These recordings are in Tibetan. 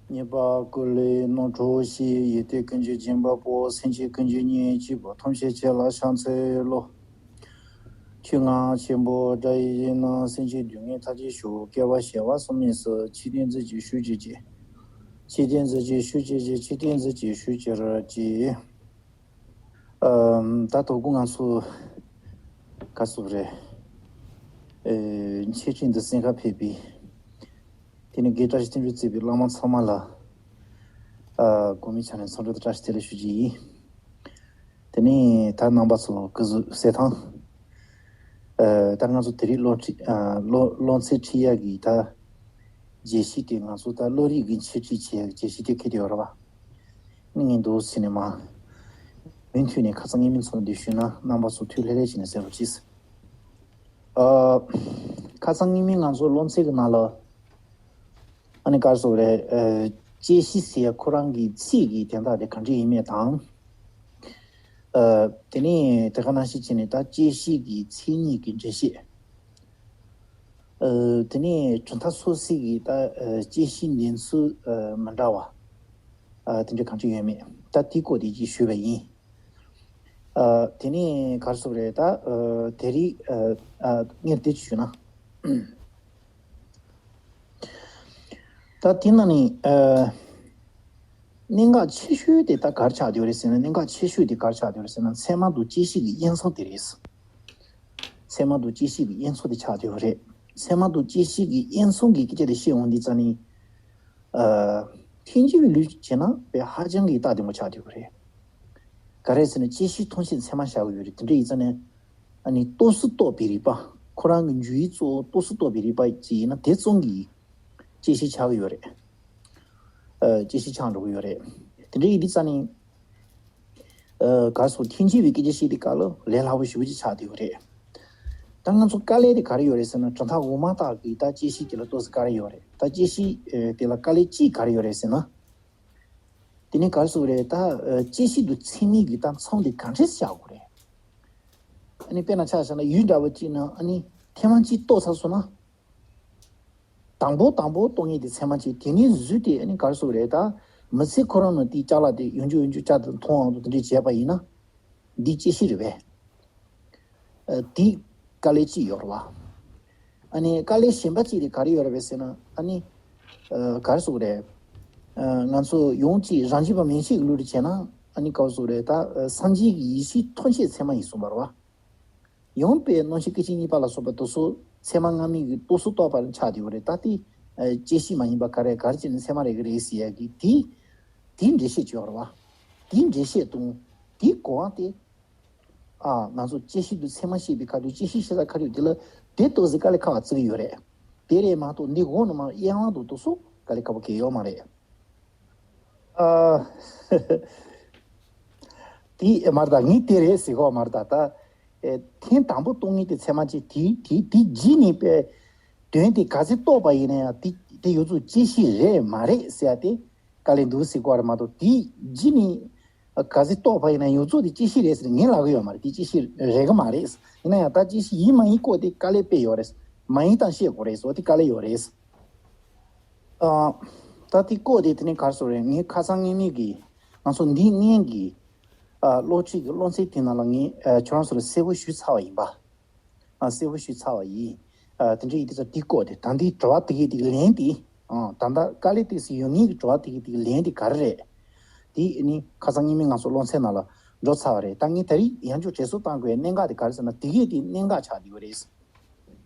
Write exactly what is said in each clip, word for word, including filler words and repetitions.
གཉིས་པ་ཀུན་ལས་རྣམ་གྲོལ་ཞི། ཡེ་ཏེ་ཀུན་གྱི་སྦྱིན་པ་པོ། སེམས་ཅན་ཀུན་གྱི་གཉེན་གཅིག་པུ། ཐམས་ཅད་མཁྱེན་ལ་ཕྱག་འཚལ་ལོ། ཆོས་རྔ་ཆེན་པོ་སྒྲ་ཡི་ཡིན་ན། སེམས་ཅན་སྡུག་བསྔལ་མཐའ་ཡས་ཤོག། སྐྱེ་བ་བྱེ་བ་གསུམ་ནས་སུ། འཆི་བདག་འཛིན་ཅིང་ཞུ་བྱེད་ཅིང་། འཆི་བདག་འཛིན་ཅིང་ཞུ་བྱེད་ཅིང་། འཆི་བདག་འཛིན་ཅིང་ཞུ་བྱེད་ཅིང་། ཨ། ད་དོ་དགོང་ང་ཚོ་ག་ཟེར་རེད། ཨེ། འཆད་ཁྲིད་འདི་གསན་ག་ཕེབས་པའི། དེ་ནས་དགེ་བཀྲ་ཤིས་ལྷུན་གྲུབ་གཙོས་པའི་བླ་མ་ཚང་མ་ལ། ཨ། དགོང་མོའི་ཆ་ནས་འཚམས་འདྲི་དང་བཀྲ་ཤིས་བདེ་ལེགས་ཞུ་རྒྱུ་ཡིན། དེ་ནས་ད་རྣམ་པ་ཚོ་སྐུ་གཟུགས་གསལ་ཐང་། ཨ། ད་ང་ཚོ་དེ་རིང་སློབ་ཁྲིད། ཨ། སློབ་སློབ་ཚན་ཁྲིད་ཡག་གི་ད་རྒྱས་བཤད་དེ། ང་ཚོ་ད་བློ་རིག་གི་འཆད་ཁྲིད་བྱེད་ཡག་གི་རྒྱས་བཤད་དེ་འཁེལ་བསྡད་ཡོད་རེད་པ། ངས་འདུག་ཟེར་ནས་མ། མུ་མཐུད་ནས་ཁ་སང་ངེད་མི་ཚོ་འདི་ཞུས་ན། རྣམ་པ་ཚོ་ཐུགས་ལྷོད་ལྷོད་བྱས་ནས་གསན་རོགས་གྱིས། ཨ། ཁ་སང་ངེད་མི་ང་ཚོ་སློབ་ཚན་གྱི་ནང་ལ། ཨ་ནི་ག་རེ་ཟེར་རེད། ཨ། བཅད་ཤེས་ཟེར་ཡ་ཁོ་རང་གི་ཚིག་གི་དོན་དག་དེ་ག་འདྲ་ཡིན་མིན་དང་། ཨ། དེ་ནས་དེ་ག་ནང་བཞིན་བྱས་ནས་ད་བཅད་ཤེས་ཀྱི་མཚན་ཉིད་ཀྱི་འགྲེལ་བཤད། ཨ། དེ་ནས་གྲུབ་མཐའ་སོ་སོའི་གི་ད། ཨ། བཅད་ཤེས་འདོན་ཚུལ། ཨ། མི་འདྲ་བ། ཨ། དེ་འདྲ་གང་ཅི་ཡོད་མེད་ད་དེའི་སྐོར་དེ་ཅིག་ཞུས་པ་ཡིན། ཨ། དེ་ནས་ག་རེ་ཟེར་རེད་ད། ཨ། དེ་རིང་། ཨ། ཨ། ངས་དེ་ཅིག་ཞུས་ན། ད་དེ་ནང་ནས། ཨ། གནད་འགག་ཆེ་ཤོས་དེ་ད་ག་རེ་ཆགས་བསྡད་ཡོད་རེད་ཟེར་ན། གནད་འགག་ཆེ་ཤོས་དེ་ག་རེ་ཆགས་བསྡད་ཡོད་རེད་ཟེར་ན། ཚད་མ་དང་བཅད་ཤེས་ཀྱི་དབྱེ་མཚམས་དེ་རེད། ཚད་མ་དང་བཅད་ཤེས་ཀྱི་དབྱེ་མཚམས་དེ་ཆགས་བསྡད་ཡོད་རེད། ཚད་མ་དང་བཅད་ཤེས་ཀྱི་དབྱེ་མཚམས་ཀྱི་སྐད་ཆ་དེ་བཤད་འོང་དུས་ཙ་ནས། ཨ། ཐལ་འགྱུར་བའི་ལུགས་བྱས་ན་དཔེ་ཧ་ཅང་གི་རྟགས་བདེ་མོ་ཆགས་བསྡད་ཡོད་རེད། ག་རེ་ཟེར་ན་བཅད་ཤེས་ཐམས་ཅད་ཚད་མར་བཞག་གི་ཡོད་རེད། དེ་འདྲ་ཡིན་ཙ་ནས། ཨ་ནི་རྟོགས་སུ་གཏོགས་པའི་རིགས་པ། ཁོ་རང་གི་འཇུག་ཡུལ་གཙོ་བོ་རྟོགས་སུ་གཏོགས་པའི་རིགས་པ་ཅིག་ཡིན་ན་དེ་ཙམ་གྱིས་བཅད་ཤེས་ཆགས་ཀྱི་ཡོད་རེད། ཨ། བཅད་ཤེས་ཆགས་འགྲོ་གི་ཡོད་རེད། དེ་འདྲ་ཡིན་དུས་ཙ་ནས། ཨ། ག་རེ་ཟེར། ཐལ་འགྱུར་བའི་སྐད་ཆ་བཤད་དུས་སྐབས་ལ་ལས་སླ་པོ་ཞེ་པོ་ཅིག་ཆགས་བསྡད་ཡོད་རེད། ད་ང་ཚོ་དཀའ་ལས་དེ་ག་རེ་ཡོད་རེད་ཟེར་ན། གྲུབ་མཐའ་འོག་མ་དག་གི་ད་བཅད་ཤེས་དེ་ལ་ཏོག་ཙམ་དཀའ་ལས་ཡོད་རེད། ད་བཅད་ཤེས། ཨ། དེ་ལ་དཀའ་ལས་གཅིག་ག་རེ་ཡོད་རེད་ཟེར་ན། དེ་ནས་ག་རེ་ཟེར་རེད་ད། ཨ། བཅད་ཤེས་དང་ཚད་མའི་གི་ད་མཚམས་དེ་ག་འདྲས་བཞག་དགོས་རེད། ཨ་ནི་དཔེར་ན་ཆ་བཞག་ན་ཡུལ་འདྲ་བོ་གཅིག་ན། ཨ་ནི་ཐེངས་མ་གཅིག་རྟོགས་ཚར་སོང་ན། དང་པོ་དང་པོ་རྟོགས་མཁན་དེ་ཚད་མ་གཅིག་དེ་ནས་བཟོས་ཏེ། ཨ་ནི་ག་རེ་ཟེར་རེད་ད། མི་ཚེ་ཁོ་རང་ནང་དེའི་ཅ་ལག་དེ་ཡོང་རྒྱུ་ཡོང་རྒྱུ་ཅ་དེ་མཐོང་ཡོང་དུ་དེ་འདྲས་བྱས་པ་ཡིན་ན། འདི་བཅད་ཤེས་རེད་པས། ཨ། དེ་དཀའ་ལས་གཅིག་ཡོད་རེད་པ། ཨ་ནི་དཀའ་ལས་གཞན་པ་གཅིག་དེ་ག་རེ་ཡོད་རེད་པས་ཟེར་ན། ཨ་ནི། ཨ། ག་རེ་ཟེར་རེད། ཨ། ང་ཚོ་ཡང་ཅིག་རང་རྒྱུད་པ་མན་ཆད་ཀྱི་ལུགས་ལ་བྱས་ན། ཨ་ནི་ག་རེ་ཟེར་རེད་ད། ཨ། སངས་རྒྱས་ཀྱི་ཡེ་ཤེས་ཐམས་ཅད་ཚད་མ་ཡིན་གསུངས་པ་རེད་པ། ཡང་དཔེ་རྣམ་ཤེས་སྐད་ཅིག་གཉིས་པ་ལ་སོགས་པ་དེ་ཚོ་ཚད་མ་སྔ་མའི་གི་རྟོགས་སུ་གཏོགས་པ་ཆགས་བསྡད་ཡོད་རེད། ད་དེ། ཨ། བཅད་ཤེས་མ་ཡིན་པ་ག་རེ་ག་རེ་བྱས་ནས་ཚད་མ་རེད་གི་རེད་ཟེར་ཡག་གི་དེ། དེའི་འགྲེལ་བཤད་བྱས་པ་རེད་པ། དེའི་འགྲེལ་བཤད་དང་དེའི་གོ་བ་དེ། ཨ། ང་ཚོ་བཅད་ཤེས་དང་ཚད་མ་ཤེས་པའི་ཁ་ཐུག་བཅད་ཤེས་ཤེས་ས་ཁ་ཐུག་དེ་ལ་དེ་ཏོག་ཙམ་དཀའ་ལས་ཁག་བརྩི་གི་ཡོད་རེད། དེ་རེད་མ་གཏོགས་འདི་འོག་ནས་མར་དབྱེ་བ་དང་དེ་ཚོ་དཀའ་ལས་ཁག་པོ་གང་ཡང་ཡོད་མ་རེད། ཨ། དེ་མ་རེད་ད། ངས་དེ་རེད་ཟེར་གོ་མ་རེད་ད། ད། ཨེ། ཐེངས་དང་པོ་རྟོགས་མཁན་དེ་ཚད་མ་གཅིག་དེ་དེ་དེ་རྗེས་ནས་པའི་དོན་དེ་ག་ཚོད་རྟོགས་པ་ཡིན་ན་ཡང་དེ་དེ་ཡོངས་རྫོགས་བཅད་ཤེས་རེད་མ་རེད་ཟེར་ཡ་དེ་དཀའ་ལས་འདུག་ཟེར་གོ་རེད་མ་གཏོགས། དེ་རྗེས་ནས་ག་ཚོད་རྟོགས་པ་ཡིན་ན་ཡོངས་རྫོགས་དེ་བཅད་ཤེས་རེད་ཟེར་ངས་ལབ་གི་ཡོད་མ་རེད། དེ་བཅད་ཤེས་རེད་གི་མ་རེད། ཡིན་ན་ཡང་ད་བཅད་ཤེས་ཡིན་མ་ཡིན་སྐོར་དེ་དཀའ་ལས་དཔེ་ཡོད་རེད། མ་ཡིན་སྟངས་ཤེས་དགོས་རེད། སོ་དེ་དཀའ་ལས་ཡོད་རེད། ཨ། ད་དེ་སྐོར་དེ་དེ་ནས་ག་རེ་ཟེར་རེད། ངས་ཁ་སང་ངེད་གཉིས་ཀྱི་ང་ཚོ་འདི་སྔོན་གྱི། ཨ། སློབ་ཁྲིད་ཀྱི་སློབ་ཚན་དེ་ནང་ལ་ངས། ཨ། ཁྱོད་རང་ཚོ་ལ་གསལ་པོ་ཞུས་ཚར་བ་ཡིན་པ། ཨ། གསལ་པོ་ཞུས་ཚར་བ་ཡིན། ཨ། དེ་འདྲ་ཡིན་དུས་ཙང་དེ་སྐོར་དེ། ད་འདི་དྲི་བ་དེ་གའི་དེ་གི་ལན་དེ། ཨ། ད་ལྟ་དཀའ་ལས་ཏོག་ཙམ་ཡོད་མཁན་གྱི་དྲི་བ་དེ་གའི་དེ་གི་ལན་དེ་ག་རེ་རེད། དེ་ནི་ཁ་སང་ངེད་མི་ང་ཚོ་སློབ་ཚན་ནང་ལ་འགྲོ་ཚར་བ་རེད། ད་ངས་ད་རེས་ཡང་བསྐྱར་དྲན་གསོ་བཏང་དགོས་པའི་གནད་འགག་དེ་ག་རེ་ཟེར་ན། དེ་གའི་དེ་གནད་འགག་ཆགས་བསྡད་ཡོད་རེད།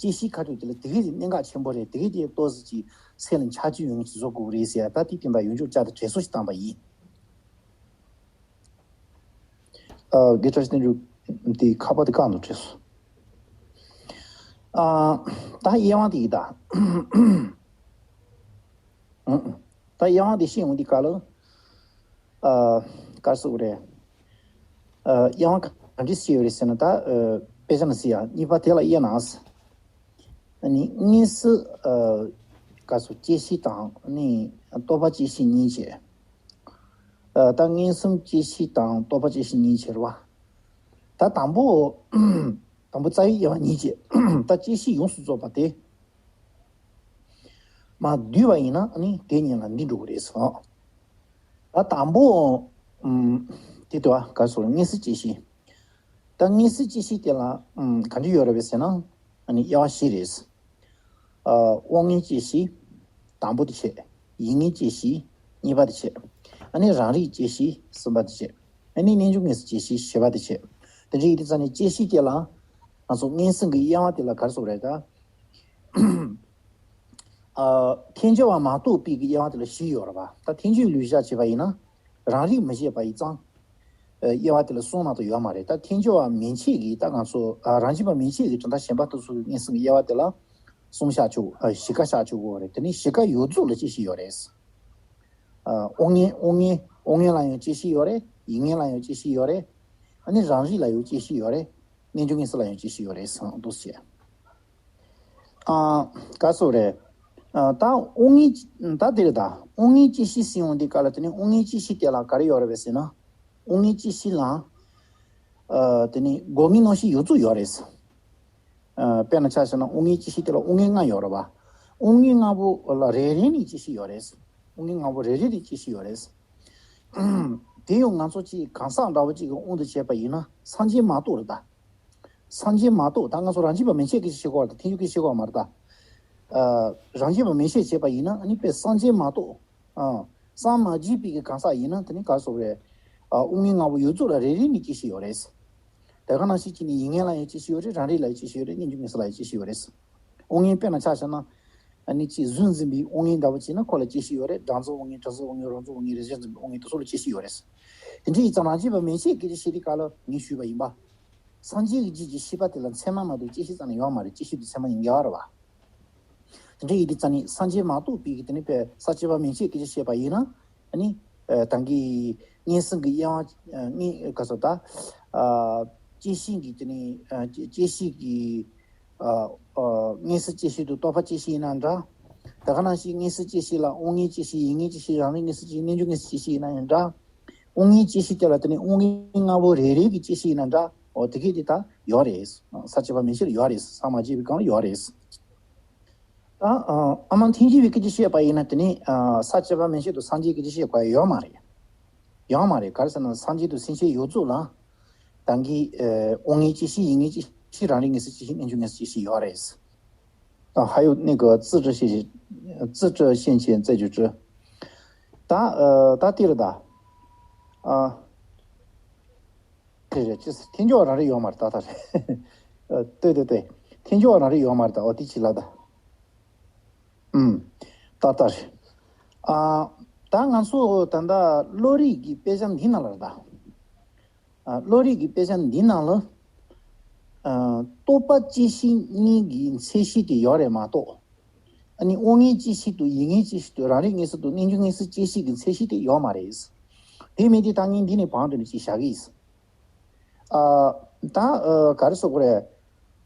བཅད་ཤེས་ཁ་ཐུག་དེ་ལ་དེ་གའི་དེ་གནད་འགག་ཆེན་པོ་རེད། དེ་གའི་དེ་ཏོག་ཙམ་ཅིག་སེམས་ལ་འཆར་གཅོད་ཡོང་ངེས་ཅིག་བཟོ་དགོས་ཀྱི་རེད་ཟེར་ཡ། ད་དེ་དོན་དག་ཡང་བསྐྱར་བསྐྱར་དུ་དྲན་གསོ་ཞིག་བཏང་པ་ཡིན། ཨ། དགེ་བཀྲ་ཤིས་དོན་གྲུབ་དེ་ཁ་པར་དེ་བཀག་འདུག་དྲན་སོང་། ཨ། ད་དབྱེ་བ་དེ་ཡིན་ད། ཨང་། ད་དབྱེ་བ་དེ་བཤད་འོང་དུས་སྐབས་ལ། ཨ། ག་རེ་ཟེར་དགོས་རེད། ཨ། དབྱེ་བ་ག་འདྲས་བཤད་ཡོད་རེད་ཟེར་ན། ད། ཨ། དཔེ་ཆ་ནང་གཟིགས་ཡ། གཉིས་པ་དེ་ལ་དབྱེ་ན། ཨ་ནི་མངོན་སུམ། ཨ། ག་རེ་ཟེར། བཅད་ཤེས་དང་ནི་རྟོག་པ་བཅད་ཤེས་གཉིས་བྱས། ཨ། ད་མངོན་སུམ་བཅད་ཤེས་དང་རྟོག་པ་བཅད་ཤེས་གཉིས་བྱས་རེད་པ། ད་དང་པོ། དང་པོ་རྩ་བའི་དབྱེ་བ་གཉིས་བྱས། ད་བཅད་ཤེས་ཡོངས་སུ་རྫོགས་པ་དེ། མར་བསྡུས་པ་ཡིན་ན་ཨ་ནི་དེ་ཉིད་ལ་འདི་འགྲོ་གི་རེད་ཟེར། ད་དང་པོ། ཨམ། དེ་ལྟ་བ་ག་སོགས་མངོན་གསལ་བཅད་ཤེས། ད་མངོན་གསལ་བཅད་ཤེས་དེ་ལ། ཨམ། ག་འདྲ་ཡོད་རེད་པས་ཟེར་ན། ཨ་ནི་དབྱེ་བ་བཞི་རེད། ཨ། དབང་མངོན་བཅད་ཤེས། དང་པོ་དེ་བྱས། ཡིད་མངོན་བཅད་ཤེས། གཉིས་པ་དེ་བྱས། ཨ་ནི་རང་རིག་བཅད་ཤེས། གསུམ་པ་དེ་བྱས། ཨ་ནི་རྣལ་འབྱོར་མངོན་གསལ་བཅད་ཤེས། བཞི་པ་དེ་བྱས། དེ་འདྲ་ཡིན་དུས་ཙང་ནས་བཅད་ཤེས་དེ་ལ། ང་ཚོ་མངོན་སུམ་གྱི་དབྱེ་བ་དེ་ལ་ག་རེ་ཟེར་དགོས་རེད་ད། ཨ། ཐལ་འགྱུར་བ་མ་གཏོགས་པའི་གི་དབྱེ་བ་དེ་ལ་བཞི་ཡོད་རེད་པ། ད་ཐལ་འགྱུར་ལུགས་བཞག་བྱས་པ་ཡིན་ན། རང་རིག་མི་བྱེད་པ་ཡིན་ཙང་། ཨ། དབྱེ་བ་དེ་ལ་གསུམ་མ་གཏོགས་ཡོད་མ་རེད། ད་ཐལ་འགྱུར་བ་མན་ཆད་ཀྱི་ད་ང་ཚོ། ཨ། རང་རྒྱུད་པ་མན་ཆད་ཀྱི་གྲུབ་མཐའ་གཞན་པ་དེ་ཚོ་གི་མངོན་སུམ་གྱི་དབྱེ་བ་དེ་ལ་གསུམ་བཞག་ཆོག་ཨ། བཞི་ཀ་བཞག་ཆོག་གི་རེད། དེ་ནས་བཞི་ཀ་ཡོངས་རྫོགས་ལ་བཅད་ཤེས་ཡོད་རེད། ཨ། དབང་མངོན། དབང་མངོན། དབང་མངོན་ལ་ཡང་བཅད་ཤེས་ཡོད་རེད། ཡིད་མངོན་ལ་ཡང་བཅད་ཤེས་ཡོད་རེད། ཨ་ནི་རང་རིག་ལ་ཡང་བཅད་ཤེས་ཡོད་རེད། རྣལ་འབྱོར་མངོན་གསལ་ལ་ཡང་བཅད་ཤེས་ཡོད་རེད་ཟེར་འདུག་ཟེར། ཨ། ག་སོགས་རེད། ཨ། ད་དབང་མངོན། ད་དེ་རེད་ད། དབང་མངོན་བཅད་ཤེས་ཟེར་ཡོང་དུས་སྐབས་ལ་དེ་ནི་དབང་མངོན་བཅད་ཤེས་དེ་ལ་ག་རེ་ཡོད་རེད་པས་ཟེར་ན། དབང་མངོན་བཅད་ཤེས་ལ། ཨ། དེ་ནི་སྒོ་ལྔའི་རྣམ་གཞག་ཡོངས་རྫོགས་ཡོད་རེད། ཨ། དཔེར་ན་ཆ་བཞག་ན་དབང་མངོན་བཅད་ཤེས་དེ་ལ་དབང་མངོན་ལྔ་ཡོད་རེད་པ། དབང་མངོན་ལྔ་པོ་ལ་རེ་རེ་ནས་བཅད་ཤེས་ཡོད་རེད། དབང་མངོན་ལྔ་པོ་རེ་རེ་ནས་བཅད་ཤེས་ཡོད་རེད། དེ་ཡང་ང་ཚོ་གཅིག་གང་ཟག་འདྲ་བོ་གཅིག་གི་དབང་དུ་བྱས་པ་ཡིན་ན་སངས་རྒྱས་མ་གཏོགས་རེད་ད། སངས་རྒྱས་མ་གཏོགས། ད་ང་ཚོ་རང་རྒྱུད་པ་མན་ཆད་ཀྱི་ཤེས་དགོས་པ་རེད་ད། ཐལ་འགྱུར་གྱི་ཤེས་དགོས་པ་མ་རེད་ད། ཨ། རང་རྒྱུད་པ་མན་ཆད་བྱས་པ་ཡིན་ན་ཨ་ནི་དཔེ་སངས་རྒྱས་མ་གཏོགས། ཨ། སངས་མ་རྒྱས་པའི་གི་གང་ཟག་ཡིན་ན་དེ་ནི་ག་རེ་ཟེར་དགོས་རེད། ཨ། དབང་མངོན་ལྔ་པོ་ཡོངས་རྫོགས་ལ་རེ་རེ་ནས་བཅད་ཤེས་ཡོད་རེད། དེ་ག་ནང་བཞིན་བྱས་ནས་ཡིད་མངོན་ལ་ཡང་བཅད་ཤེས་ཡོད་རེད། རང་རིག་ལ་ཡང་བཅད་ཤེས་ཡོད་རེད། རྣལ་འབྱོར་མངོན་གསལ་ལ་ཡང་བཅད་ཤེས་ཡོད་རེད། དབང་མངོན་དཔེར་ན་ཆ་བཞག་ན། ཨ་ནི་གཅིག་གཟུགས་འཛིན་པའི་དབང་མངོན་འདྲ་བོ་བྱས་ན་ཁོ་ལ་བཅད་ཤེས་ཡོད་རེད། སྒྲ་འཛིན་དབང་མངོན། དྲི་གཟུགས་དབང་མངོན། རོ་འཛིན་དབང་མངོན། རེག་བྱ་འཛིན་པའི་དབང་མངོན་དེ་ཚོ་ལ་བཅད་ཤེས་ཡོད་རེད། དེ་འདྲ་ཡིན་ཙང་རང་རྒྱུད་པ་མན་ཆད་སྐད་ཆ་བཤད་དུས་སྐབས་ལ་ངས་ཞུས་པ་ཡིན་པ། སངས་རྒྱས་ཀྱི་རྒྱུད་ཀྱི་ཤེས་པ་དེ་ལ་ཚད་མ་མ་གཏོགས་བཅད་ཤེས་རྩ་ནས་ཡོད་མ་རེད། བཅད་ཤེས་དེ་ཚད་མ་ཡིན་དགོས་པ་རེད་པ། དེ་འདྲ་ཡིན་དུས་ཙང་ནས་སངས་རྒྱས་མ་གཏོགས་པའི་གི་དེ་ནི་དཔེ་ས་བཅད་པ་མན་ཆད་སྐད་ཆ་བཤད་པ་ཡིན་ན། ཨ་ནི། ཨ། ད་གིན་མངོན་སུམ་གྱི་དབྱེ་བ། ཨ། མངོན། ག་རེ་ཟེར་ད། ཨ། བཅད་ཤེས་ཀྱི་དེ་ནི། ཨ། བཅད་བཅད་ཤེས་ཀྱི། ཨ། ཨ། མངོན་སུམ་བཅད་ཤེས་དང་རྟོག་པ་བཅད་ཤེས་ཡིན་ན་འདྲ། དེ་ག་ནང་བཞིན་མངོན་སུམ་བཅད་ཤེས་ལ་དབང་མངོན་བཅད་ཤེས། ཡིད་མངོན་བཅད་ཤེས། རང་རིག་མངོན་གསལ་བཅད་ཤེས། རྣལ་འབྱོར་མངོན་གསལ་བཅད་ཤེས་ཡིན་ན་ཡང་འདྲ། དབང་མངོན་བཅད་ཤེས་དེ་ལ་དེ་ནི་དབང་མངོན་ལྔ་པོ་རེ་རེ་གི་བཅད་ཤེས་ཡིན་ན་འདྲ། འོ་དེ་གས་དེ་ད་ཡོད་རེད། ས་བཅད་པ་མན་ཆད་ལ་ཡོད་རེད། སངས་མ་རྒྱས་པའི་སྒང་ལ་ཡོད་རེད། ད། ཨ། ཨ་མ་ཐལ་འགྱུར་བའི་སྐད་ཆ་བཤད་པ་ཡིན་ན་དེ་ནི། ཨ། ས་བཅད་པ་མན་ཆད་དུ་སངས་རྒྱས་སྐད་ཆ་བཤད་དགོས་ཡ་ཡོད་མ་རེད། ཡོད་མ་རེད། ག་རེ་ཟེར་ན་སངས་རྒྱས་དང་སེམས་ཅན་ཡོངས་རྫོགས་ལ། ད་གིན། ཨ། དབང་མངོན་བཅད་ཤེས། ཡིད་མངོན་བཅད་ཤེས། རང་རིག་མངོན་གསལ་བཅད་ཤེས། རྣལ་འབྱོར་མངོན་གསལ་བཅད་ཤེས་ཡོད་རེད། ད་ཧ་ཡོད་ནི་གི་ཙི་ཀྲི་ཤེས་ཤེས། ཙི་ཀྲི་ཤེས་ཆེན་ཙི་ཀྲི་ཀྲི། ད། ཨ། ད་དེ་རེད་ད། ཨ། དེ་རེད། ཅི་ཐལ་འགྱུར་བ་རང་རིག་ཡོད་མ་རེད་ད། ད་རེད། ཨ། ལྟོས་ལྟོས་ལྟོས། ཐལ་འགྱུར་བ་རང་རིག་ཡོད་མ་རེད་ད། འོ་དེ་ཅི་ལ་ད། ཨུམ། ད་ད་རེད། ཨ། ད་ང་ཚོ་ད་ལྟ་བློ་རིག་གི་དཔེ་ཆ་འདི་ནང་ལ་རེད་ད། ཨ། བློ་རིག་གི་དཔེ་ཆ་འདི་ནང་ལ། ཨ། རྟོག་པ་བཅད་ཤེས་གཉིས་ཀྱི་མཚན་གཞི་དེ་ཡོད་རེད་མ་གཏོགས། ཨ་ནི་དབང་མངོན་བཅད་ཤེས་དང་ཡིད་མངོན་བཅད་ཤེས་དང་རང་རིག་མངོན་གསལ་དང་རྣལ་འབྱོར་མངོན་གསལ་བཅད་ཤེས་ཀྱི་མཚན་གཞི་དེ་ཡོད་མ་རེད། དེ་མིན་དེ་ད་ངས་འདི་ནས་བང་བསྒྲིགས་ནས་ཅིག་བཞག་གི་ཡིན། ཨ། ད། ཨ། ག་རེ་ཟེར་དགོས་རེད།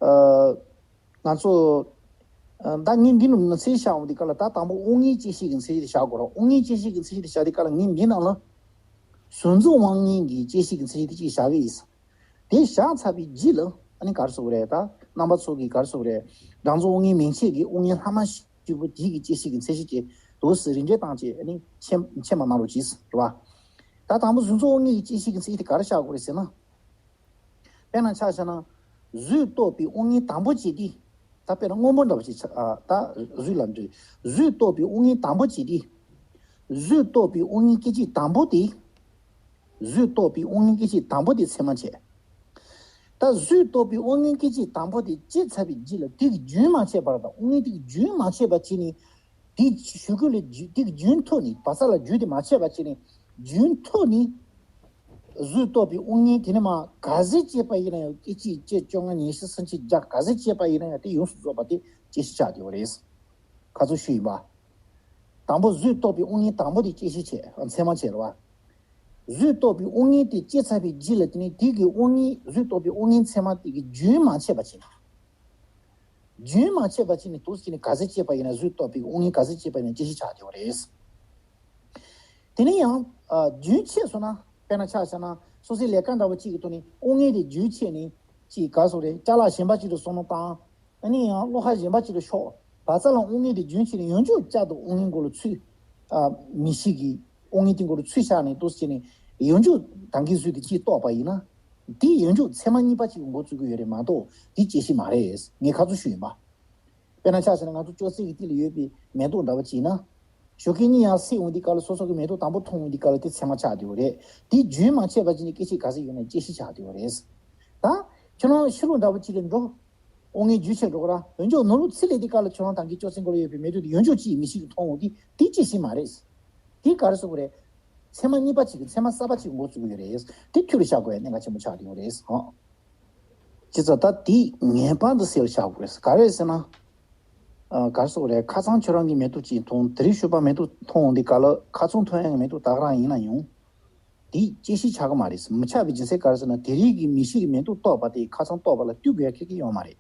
ཨ། ང་ཚོ། ཨ། ད་ངས་འདི་ནས་མཚན་བཞག་འོང་དུས་སྐབས་ལ་ད་དང་པོ་དབང་མངོན་བཅད་ཤེས་ཀྱི་མཚན་གཞི་དེ་བཞག་དགོས་རེད། དབང་མངོན་བཅད་ཤེས་ཀྱི་མཚན་གཞི་དེ་བཞག་དུས་སྐབས་ལ་ངས་འདི་ནང་ལ། གཟུགས་འཛིན་དབང་མངོན་གྱི་བཅད་ཤེས་ཀྱི་མཚན་གཞི་དེ་ཅིག་བཞག་གི་ཡིན། དེ་བཞག་ཚར་བའི་རྗེས་ལ་ཨ་ནི་ག་རེ་ཟེར་དགོས་རེད། ད་རྣམ་པ་ཚོ་གིས་ག་རེ་ཟེར་དགོས་རེད། སྒྲ་འཛིན་དབང་མངོན་མན་ཆད་ཀྱི་དབང་མངོན་ལྷག་མ་བཞི་པོ་དེ་གི་བཅད་ཤེས་ཀྱི་མཚན་གཞི་དེ་འདུག་སེ་རིམ་གྲོ་བཏང་བྱས་ཨ་ནི་མཁྱེན་མཁྱེན་པ་གནང་རོགས་གྱིས། རེད་བ། ད་དང་པོ་གཟུགས་འཛིན་དབང་མངོན་གྱི་བཅད་ཤེས་ཀྱི་མཚན་གཞི་དེ་ག་རེ་བཞག་དགོས་རེད་ཟེར་ན། དཔེར་ན་ཆ་བཞག་ན། གཟུགས་རྟོག་པའི་དབང་མངོན་དང་པོ་བཅད་དེ། ད་དཔེར་ན་སྔོན་པོ་འདྲ་བོ་ཅིག་ཆ། ཨ། ད་གཟུགས་ལ་འདྲི། གཟུགས་རྟོག་པའི་དབང་མངོན་དང་པོ་བཅད་དེ། གཟུགས་རྟོག་པའི་དབང་མངོན་སྐད་ཅིག་དང་པོ་དེ། གཟུགས་རྟོག་པའི་དབང་མངོན་སྐད་ཅིག་དང་པོ་དེ་ཚད་མ་བྱས། ད་གཟུགས་རྟོག་པའི་དབང་མངོན་སྐད་ཅིག་དང་པོ་དེ་བཅད་ཚར་བའི་རྗེས་ལ་དེ་གི་རྒྱུན་མ་ཆད་པར་དང་དབང་མངོན་དེ་གི་རྒྱུན་མ་ཆད་པ་བྱས་ནས། དེ་གཞུག་གུ་ལ་རྒྱུ་དེ་གི་རྒྱུན་ཐུག་ནས་བ་ས་ལ་རྒྱུ་དེ་མ་ཆད་པ་བྱས་ནས་རྒྱུན་ཐུག་ནས། གཟུགས་རྟོག་པའི་དབང་མངོན་དེ་ནི་མ་ག་ཚོད་བཅད་པ་ཡིན་ན་ཡང་སྐད་ཅིག་བཅད་བཅོ་ལྔ་ཉི་ཤུ་སུམ་ཅུ་བརྒྱ་ག་ཚོད་བཅད་པ་ཡིན་ན་ཡང་དེ་ཡོངས་སུ་རྫོགས་པ་དེ་བཅད་ཤེས་ཆགས་བསྡད་པ་རེད། ཁ་ཚུར་ཞུས་ཡིན་པ། དང་པོ་གཟུགས་རྟོག་པའི་དབང་མངོན་དང་པོ་དེ་བཅད་ཤེས་བྱས་ཚད་མ་བྱས་རེད་བ། གཟུགས་རྟོག་པའི་དབང་མངོན་དེ་བཅད་ཚར་བའི་རྗེས་ལ་དེ་ནི་དེ་གི་དབང་མངོན་གཟུགས་རྟོག་པའི་དབང་མངོན་ཚད་མ་དེ་གི་རྒྱུན་མ་ཆད་པ་བྱས་ན། རྒྱུན་མ་ཆད་པ་བྱས་ནས་འདུག་སེ་བྱས་ནས་ག་ཚོད་བཅད་པ་ཡིན་ན་གཟུགས་རྟོག་པའི་དབང་མངོན་ག་ཚོད་བཅད་པ་ཡིན་ན་བཅད་ཤེས་ཆགས་བསྡད་པ་རེད། དེ་ནས་ཡང་། ཨ། རྒྱུན་ཆད་སོང་ན་དཔེར་ན་ཆ་བཞག་ན་སོ་སོའི་ལས་ཀ་འདྲ་བོ་གཅིག་གི་ཐོག་ནས་དབང་མངོན་དེ་རྒྱུན་ཆད་ནས་ཅིག་ག་རེ་ཟེར་དགོས་རེད། ཅ་ལག་གཞན་པ་གཅིག་ཏུ་བསམ་བློ་བཏང་། ཨ་ནི་ཡང་བློ་ཁ་གཞན་པ་གཅིག་ཏུ་ཤོར། བ་ཙ་ལ་དབང་ལྔའི་དེ་རྒྱུན་ཆད་ནས་ཡང་བསྐྱར་བསྐྱར་དུ་དབང་ལྔའི་མགོ་ལ་ཚུར། ཨ། མིག་ཤེས་ཀྱི་དབང་ལྔའི་སྟེང་མགོ་ལ་ཚུར་བཞག་ནས་འདུག་སེ་བྱས་ནས་ཡང་བསྐྱར་ད་གིན་བཟོས་དེ་གཅིག་རྟོགས་པ་ཡིན་ན། དེ་ཡང་བསྐྱར་ཚད་མ་གཉིས་པ་གཅིག་གི་མགོ་བཙུགས་ཀྱི་ཡོད་རེད་མ་གཏོགས་དེ་བཅད་ཤེས་མ་རེད། ངས་ཁ་ཚུར་ཞུས་ཡིན་པ། དཔེར་ན་ཆ་བཞག་ན་ང་ཚོ་ཅོག་ཙེ་གི་སྟེང་ལ་ཡོད་པའི་མེ་ཏོག་འདྲ་བོ་ཅིག་ཡིན་ན། ཞོགས་ཀས་གཉིད་ཡར་སད་འོང་དུས་སྐབས་ལ་སོ་སོ་གི་མེ་ཏོག་དང་པོ་མཐོང་འོང་དུས་སྐབས་ལ་དེ་ཚད་མ་ཆགས་བསྡད་ཡོད་རེད། དེ་རྒྱུན་མ་ཆད་པ་ཅིག་ནས་སྐད་ཆ་ག་ཚོད་ཡོད་ན་བཅད་ཤེས་ཆགས་བསྡད་ཡོད་རེད། ད་ཁྱོད་རང་ཕྱི་ལོགས་འདྲ་བོ་ཅིག་ལ་འགྲོ། དབང་ལྔའི་རྒྱུན་ཆད་འགྲོ་གི་ར། ཡང་བསྐྱར་ནང་ལོགས་ཚུར་སླེབས་དུས་སྐབས་ལ་ཁྱོད་རང་ད་གིན་ཅོག་ཙེ་མགོ་ལ་ཡོད་པའི་མེ་ཏོག་དེ་ཡང་བསྐྱར་ཅིག་མིག་ཤེས་ཀྱིས་མཐོང་འོང་དུས་དེ་བཅད་ཤེས་མ་རེད། དེ་ག་རེ་ཟེར་དགོས་རེད། ཚད་མ་གཉིས་པ་གཅིག་གི་ཚད་མ་གསར་པ་གཅིག་གི་མགོ་བཙུགས་ཀྱི་ཡོད་རེད། དེ་འཐུས་ལ་བཞག་དགོས་ཡ་གནད་འགག་ཆེན་པོ་ཆགས་བསྡད་ཡོད་རེད། ཨང་། ཅི་ཙམ་ད་དེ་ངེས་པར་དུ་གསལ་བ་བྱ་དགོས་རེད། ག་རེ་ཟེར་ན། ཨ། ག་རེ་ཟེར་དགོས་རེད། ཁ་སང་ཁྱོད་རང་གིས་མེ་ཏོག་གཅིག་མཐོང་། དེ་རིང་ཞོགས་པ་མེ་ཏོག་མཐོང་འོང་དུས་སྐབས་ལ་ཁ་སང་མཐོང་ཡག་གི་མེ་ཏོག་ད་ག་རང་ཡིན་ན་ཡང་། དེ་བཅད་ཤེས་ཆགས་ཀྱི་མ་རེད། མི་ཆགས་པའི་རྒྱུ་མཚན་ག་རེ་ཟེར་ན། དེ་རིང་གི་མིག་ཤེས་ཀྱིས་མེ་ཏོག་རྟོགས་པ་དེ་ཁ་སང་རྟོགས་པ་ལ་ལྟོས་དགོས་ཡ་གང་ཡང་ཡོད་མ་རེད།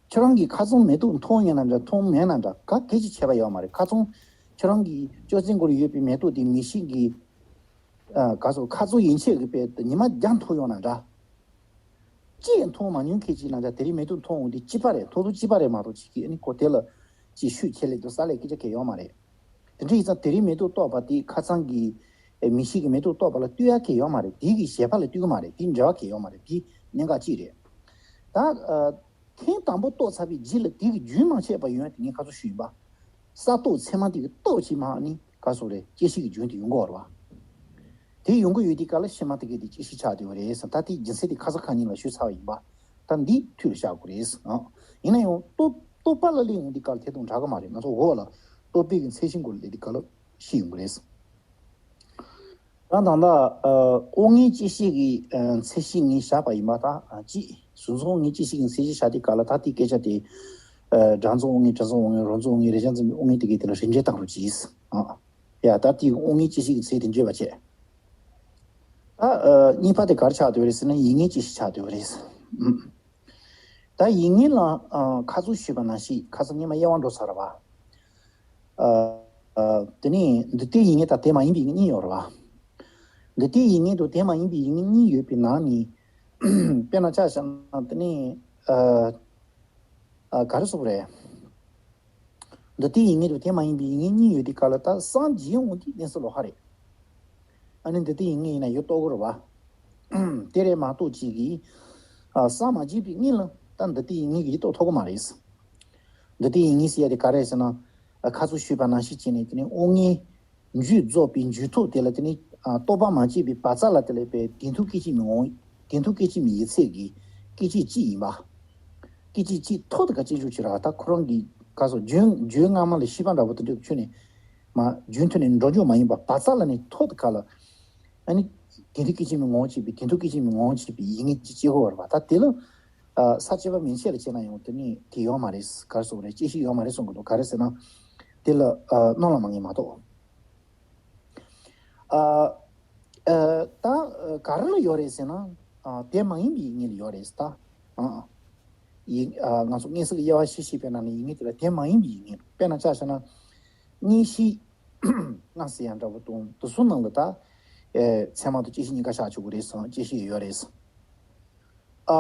ཁྱོད་རང་གིས་ཁ་སང་མེ་ཏོག་མཐོང་ཡོད་ན་འདྲ་མཐོང་མེད་ན་འདྲ་ག་གེ་ཅིག་ཁྱད་པར་ཡོད་མ་རེད། ཁ་སང་ཁྱོད་རང་གི་ཅོག་ཙེ་མགོ་ལ་ཡོད་པའི་མེ་ཏོག་དེ་མིག་ཤེས་ཀྱིས། ཨ། ག་རེ་ཟེར། ཁ་རྩང་ཡན་ཆད་ཀྱི་དཔེ་དེ་ཉི་མ་བརྒྱ་མཐོང་ཡོང་ན་འདྲ། གཅིག་མཐོང་མ་མྱོང་མཁན་ཅིག་ན་འདྲ། དེ་རིང་མེ་ཏོག་མཐོང་འོང་དུས་གཅིག་པ་རེད། མཐོང་ཐུབ་གཅིག་པ་རེད་མ་གཏོགས་ཅིག་གིས་ཨ་ནི་ཁོ་དེ་ལ་ཅིག་ཤུགས་ཆེ་ལེ་དུ་ས་ལེ་སྐད་ཆ་གང་ཡང་ཡོད་མ་རེད། དེ་འདྲ་ཡིན་ཙང་དེ་རིང་མེ་ཏོག་རྟོགས་པ་དེ་ཁ་སང་གི་ཨེ་མིག་ཤེས་ཀྱིས་མེ་ཏོག་རྟོགས་པ་ལ་ལྟོས་ཡ་གང་ཡང་ཡོད་མ་རེད། དེ་གི་བྱེད་པ་ལ་ལྟོས་ཀྱི་མ་རེད། དེ་འབྲེལ་བ་གང་ཡང་ཡོད་མ་རེད། དེ་གནད་འགག་གཅིག་རེད། ད། ཨ། ཐེངས་དང་པོ་རྟོགས་ཚར་བའི་རྗེས་ལ་དེ་གི་རྒྱུན་མ་ཆད་པ་ཡོང་ཡ་དེ་ངས་ཁ་སང་ཞུས་ཡིན་པ། གསར་རྟོགས་ཚད་མ་དེ་གི་རྟོགས་ཅིག་མ་ནི་ག་རེ་ཟེར་དགོས་རེད། བཅད་ཤེས་ཀྱི་རྒྱུན་དེ་ཡོང་གི་ཡོད་རེད་པ། དེ་ཡོང་གི་ཡོད་དུས་སྐབས་ལ་ཕྱི་མ་དེ་གས་དེ་བཅད་ཤེས་ཆགས་བསྡད་ཡོད་རེད་ཟེར། ད་དེ་རྒྱུ་མཚན་དེ་ཁ་སང་ཁ་ཉིན་ལ་ཞུས་ཚར་བ་ཡིན་པ། ད་འདི་འཐུས་ལ་བཞག་དགོས་རེད། ཨང་། ཡིན་ན་ཡང་རྟོག་རྟོག་པ་ལ་སླེབས་ཡོང་དུས་སྐབས་ལ་དེ་དང་འདྲ་གི་མ་རེད། ང་ཚོ་འོག་ལ་རྟོག་པའི་གི་མཚན་གཞིའི་སྐོར་ལ་སླེབས་དུས་སྐབས་ལ་ཤེས་ཡོང་གི་རེད། ད་ད་ལྟ་ཨ་དབང་ལྔའི་བཅད་ཤེས་ཀྱི་ཨ་མཚན་གཞི་ངས་བཞག་པ་ཡིན་པ། ད་ཨ་གཅིག་གཟུགས་མཚོན་དབང་ལྔའི་བཅད་ཤེས་ཀྱི་མཚན་གཞི་བཞག་དུས་སྐབས་ལ་ད་དེའི་སྐད་ཆ་དེ། ཨ་སྒྲ་མཚོན་དབང་ལྔའི་སྒྲ་མཚོན་དབང་ལྔའི། རོ་མཚོན་དབང་ལྔའི་རེག་བྱ་མཚོན་པའི་དབང་ལྔའི་དེ་གའི་དེ་ལ་རིགས་འགྲེ་བཏང་རོགས་གྱིས། ཨ་ཡ། ད་དེའི་དབང་ལྔའི་བཅད་ཤེས་ཀྱི་མཚན་དེ་བརྗོད་པ་བྱས། ད་ཨ་གཉིས་པ་དེ་ག་རེ་ཆགས་བསྡད་ཡོད་རེད་ཟེར་ན། ཡིད་ངེས་བཅད་ཤེས་ཆགས་བསྡད་ཡོད་རེད། ཨུམ། ད་ཡིད་ངེས་ལ་ཨ་ཁ་སང་ཞུས་པ་ནང་བཞིན་ཁ་སང་སྔོན་མ་དབྱེ་བ་འགྲོ་ཚར་བ། ཨ་ཨ་དེ་ནས་འདི་ལྟའི་ཡིད་ངེས་དང་དེ་མ་ཡིན་པའི་ཡིད་ངེས་གཉིས་ཡོད་རེད་པ། འདི་ལྟའི་ཡིད་ངེས་དང་དེ་མ་ཡིན་པའི་ཡིད་ངེས་གཉིས་ཡོད་པའི་ནང་ནས། དཔེར་ན་ཆ་བཞག་ན་དེ་ནས་ཨ་ཨ་ག་རེ་ཟེར་དགོས་རེད། འདི་ལྟའི་ཡིད་ངེས་དང་དེ་མ་ཡིན་པའི་ཡིད་ངེས་གཉིས་ཡོད་དུས་སྐབས་ལ་ད་སངས་རྒྱས་འོང་དུས་གནས་ཚུལ་ལོགས་ཀ་རེད། ཨ་ནི་འདི་ལྟའི་ཡིད་ངེས་ཡིན་ན་ཡིད་རྟོགས་ཀྱི་རེད་པ། དེ་རེད་མ་གཏོགས་ཅིག་གིས་ཨ་སངས་མ་རྒྱས་པའི་སྔོན་ལ་ད་འདི་ལྟའི་ཡིད་ངེས་ཀྱིས་ཡིད་རྟོགས་ཐུབ་ཀྱི་མ་རེད། འདི་ལྟའི་ཡིད་ངེས་ཟེར་ཡ་དེ་ག་རེ་རེད་ཟེར་ན། ཨ་ཁ་སང་ཞུས་པ་ནང་བཞིན་བྱས་ནས་དེ་ནི་དབང་ལྔའི་རྒྱུད་རྫོགས་པའི་རྒྱུད་ཐོག་དེ་ལ་དེ་ནི་ཨ་རྟོགས་པ་མ་སྐྱེས་པའི་བར་མཚམས་ལ་དེ་ལ་དཔེ་དེ་མཐུན་སྐད་ཅིག་མའི་ངོ་། དེ་མཐུན་སྐད་ཅིག་མའི་ཡིད་ཚད་ཀྱི་སྐད་ཅིག་གཅིག་ཡིན་པ། སྐད་ཅིག་གཅིག་ཐོག་ཏུ་ག་ཅིག་འཇུག་ཅིག་ར། ད་ཁོ་རང་གི་ག་སོ་རྒྱུན་རྒྱུན་སྔ་མ་ལ་ཤེས་པ་འདྲ་པོ་དེ་འདྲ་ཁྱོན་ནས་མ་རྒྱུན་མཐུད་ནས་འགྲོ་རྒྱུ་མ་ཡིན་པ། བར་མཚམས་ལ་ནི་ཐོག་ཏུ་ག་ལ་ཨ་ནི་དེ་མཐུན་སྐད་ཅིག་མའི་ངོ་བོ་གཅིག་པའི་དེ་མཐུན་སྐད་ཅིག་མའི་ངོ་བོ་གཅིག་པའི་ཡིད་ངེས་ཅིག་སྐྱེ་གོ་བར་བ། ད་དེ་ལ་ཨ་ས་བཅད་པ་མན་ཆད་ལ་བྱས་ན་ཡང་དེ་ནི་དེ་ཡོད་མ་རེད། ག་རེ་ཟེར་དགོས་རེད། བཅད་ཤེས་ཡོད་མ་རེད་གསུང་གི་འདུག། ག་རེ་ཟེར་ན་དེ་ལ་ཨ་སྣང་ལ་མ་ངེས་མ་གཏོགས། ཨ་ཨ་ད་ག་རེ་ལ་ཡོད་རེད་ཟེར་ན། ཨ་དེ་མ་ཡིན་པའི་ཡིད་ངེས་ལ་ཡོད་རེད་ད། ཨ་ཡིད་ཨ་ང་ཚོ་མངོན་གསལ་གྱི་དབྱེ་བ་བཞི་ཤེས་པའི་ནང་ནས་ཡིད་ངེས་དེ་ལ་དེ་མ་ཡིན་པའི་ཡིད་ངེས། དཔེར་ན་ཆ་བཞག་ན་མངོན་ཤེས་ལྔ་ཟེར་ཡ་འདྲ་པོ་དང་དེ་ཚོ་ནང་ལ་ད་ཨེ་ཚད་མ་དང་བཅད་ཤེས་གཉིས་ཀ་བཞག་ཆོག་གི་རེད་ཟེར། བཅད་ཤེས་ཡོད་རེད་ཟེར། ཨ་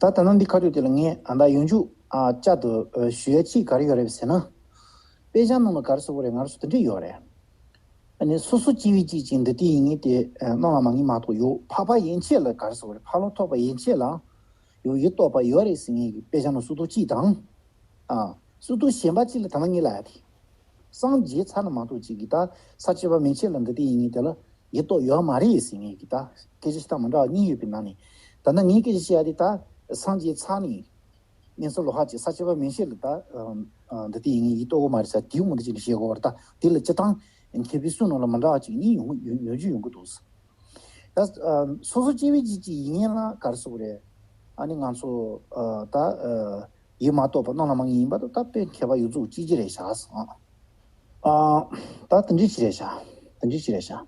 ད་ད་ནང་འདི་ཁ་ཐུག་དེ་ལ་ངས་ཨ་ད་ཡང་འཇུག་ཨ་བསྐྱར་དུ་ཨ་ཞུ་ཡ་གཅིག་ག་རེ་ཡོད་རེད་ཟེར་ན། དཔེ་ཆ་ནང་ལ་ག་རེ་ཟེར་དགོས་རེད། ང་རང་ཚོ་དེ་འདྲས་ཡོད་རེད། ཨ་ནི་སོ་སོ་སྐྱེ་བོའི་གཅིག་ཅིག་འདི་ལྟའི་ཡིད་ངེས་དེ་ཨ་སྣང་བ་མ་ངེས་མ་གཏོགས་ཡོད། འཕགས་པ་ཡན་ཆད་ལ་ག་རེ་ཟེར་དགོས་རེད། འཕགས་ལམ་ཐོབ་པ་ཡན་ཆད་ལ་ཡོད་ཡིད་རྟོགས་པ་ཡོད་རེད་ཟེར་མཁན་གྱི་དཔེ་ཆ་ནང་སུ་དང་གཅིག་དང་། ཨ་སུ་དང་གཞན་པ་གཅིག་ལ་ད་ནང་ངེས་ལ་ཡ་དེ། སངས་རྒྱས་ཚར་ན་མ་གཏོགས་གཅིག་གིས་ད་ས་བཅད་པ་མན་ཆད་ལ་འདི་ལྟའི་ཡིད་ངེས་དེ་ལ་ཡིད་རྟོགས་ཡོད་མ་རེད་ཟེར་མཁན་གྱི་ད་སྐད་ཆ་ཞིག་ད་མི་འདྲ་བ་གཉིས་ཡོད་པའི་ནང་ནས། ད་ནང་ངས་སྐད་ཆ་བཤད་ཡ་དེ་ད་སངས་རྒྱས་ཚར་ནས་མངོན་སུམ་ལོགས་ཀ་གཅིག་ས་བཅད་པ་མན་ཆད་ལ་ད་ཨ་ཨ་འདི་ལྟའི་ཡིད་ངེས་ཡིད་རྟོགས་ཀྱི་མ་རེད་ཟེར་དེའི་ངོ་དེ་ཅིག་ནས་བཤད་དགོས་པ་རེད། ད་དེ་ལ་སྤྱིར་བཏང་མཁས་པའི་གསུང་ནང་ལ་མི་འདྲ་བ་ཅིག་གཉིས་ཡོང་ཡོང་ཡོང་རྒྱུ་ཡོང་གི་འདུག། ད་ཨ་སོ་སོ་སྐྱེ་བོའི་གཅིག་གི་ཡིད་ངེས་ལ་ག་རེ་ཟེར་དགོས་རེད། ཨ་ནི་ང་ཚོ་ཨ་ད་ཨ་ཡིད་མ་རྟོགས་པ་སྣང་ལ་མ་ངེས་ཡིན་པ་དང་ད་དཔེ་མཁས་པ་ཡོངས་རྫོགས་གཅིག་གཅིག་རེད་ཤག་ཟེར། ཨ་ད་དེ་འདྲ་ཅིག་རེད་ཤག། དེ་འདྲ་ཅིག་རེད་ཤག།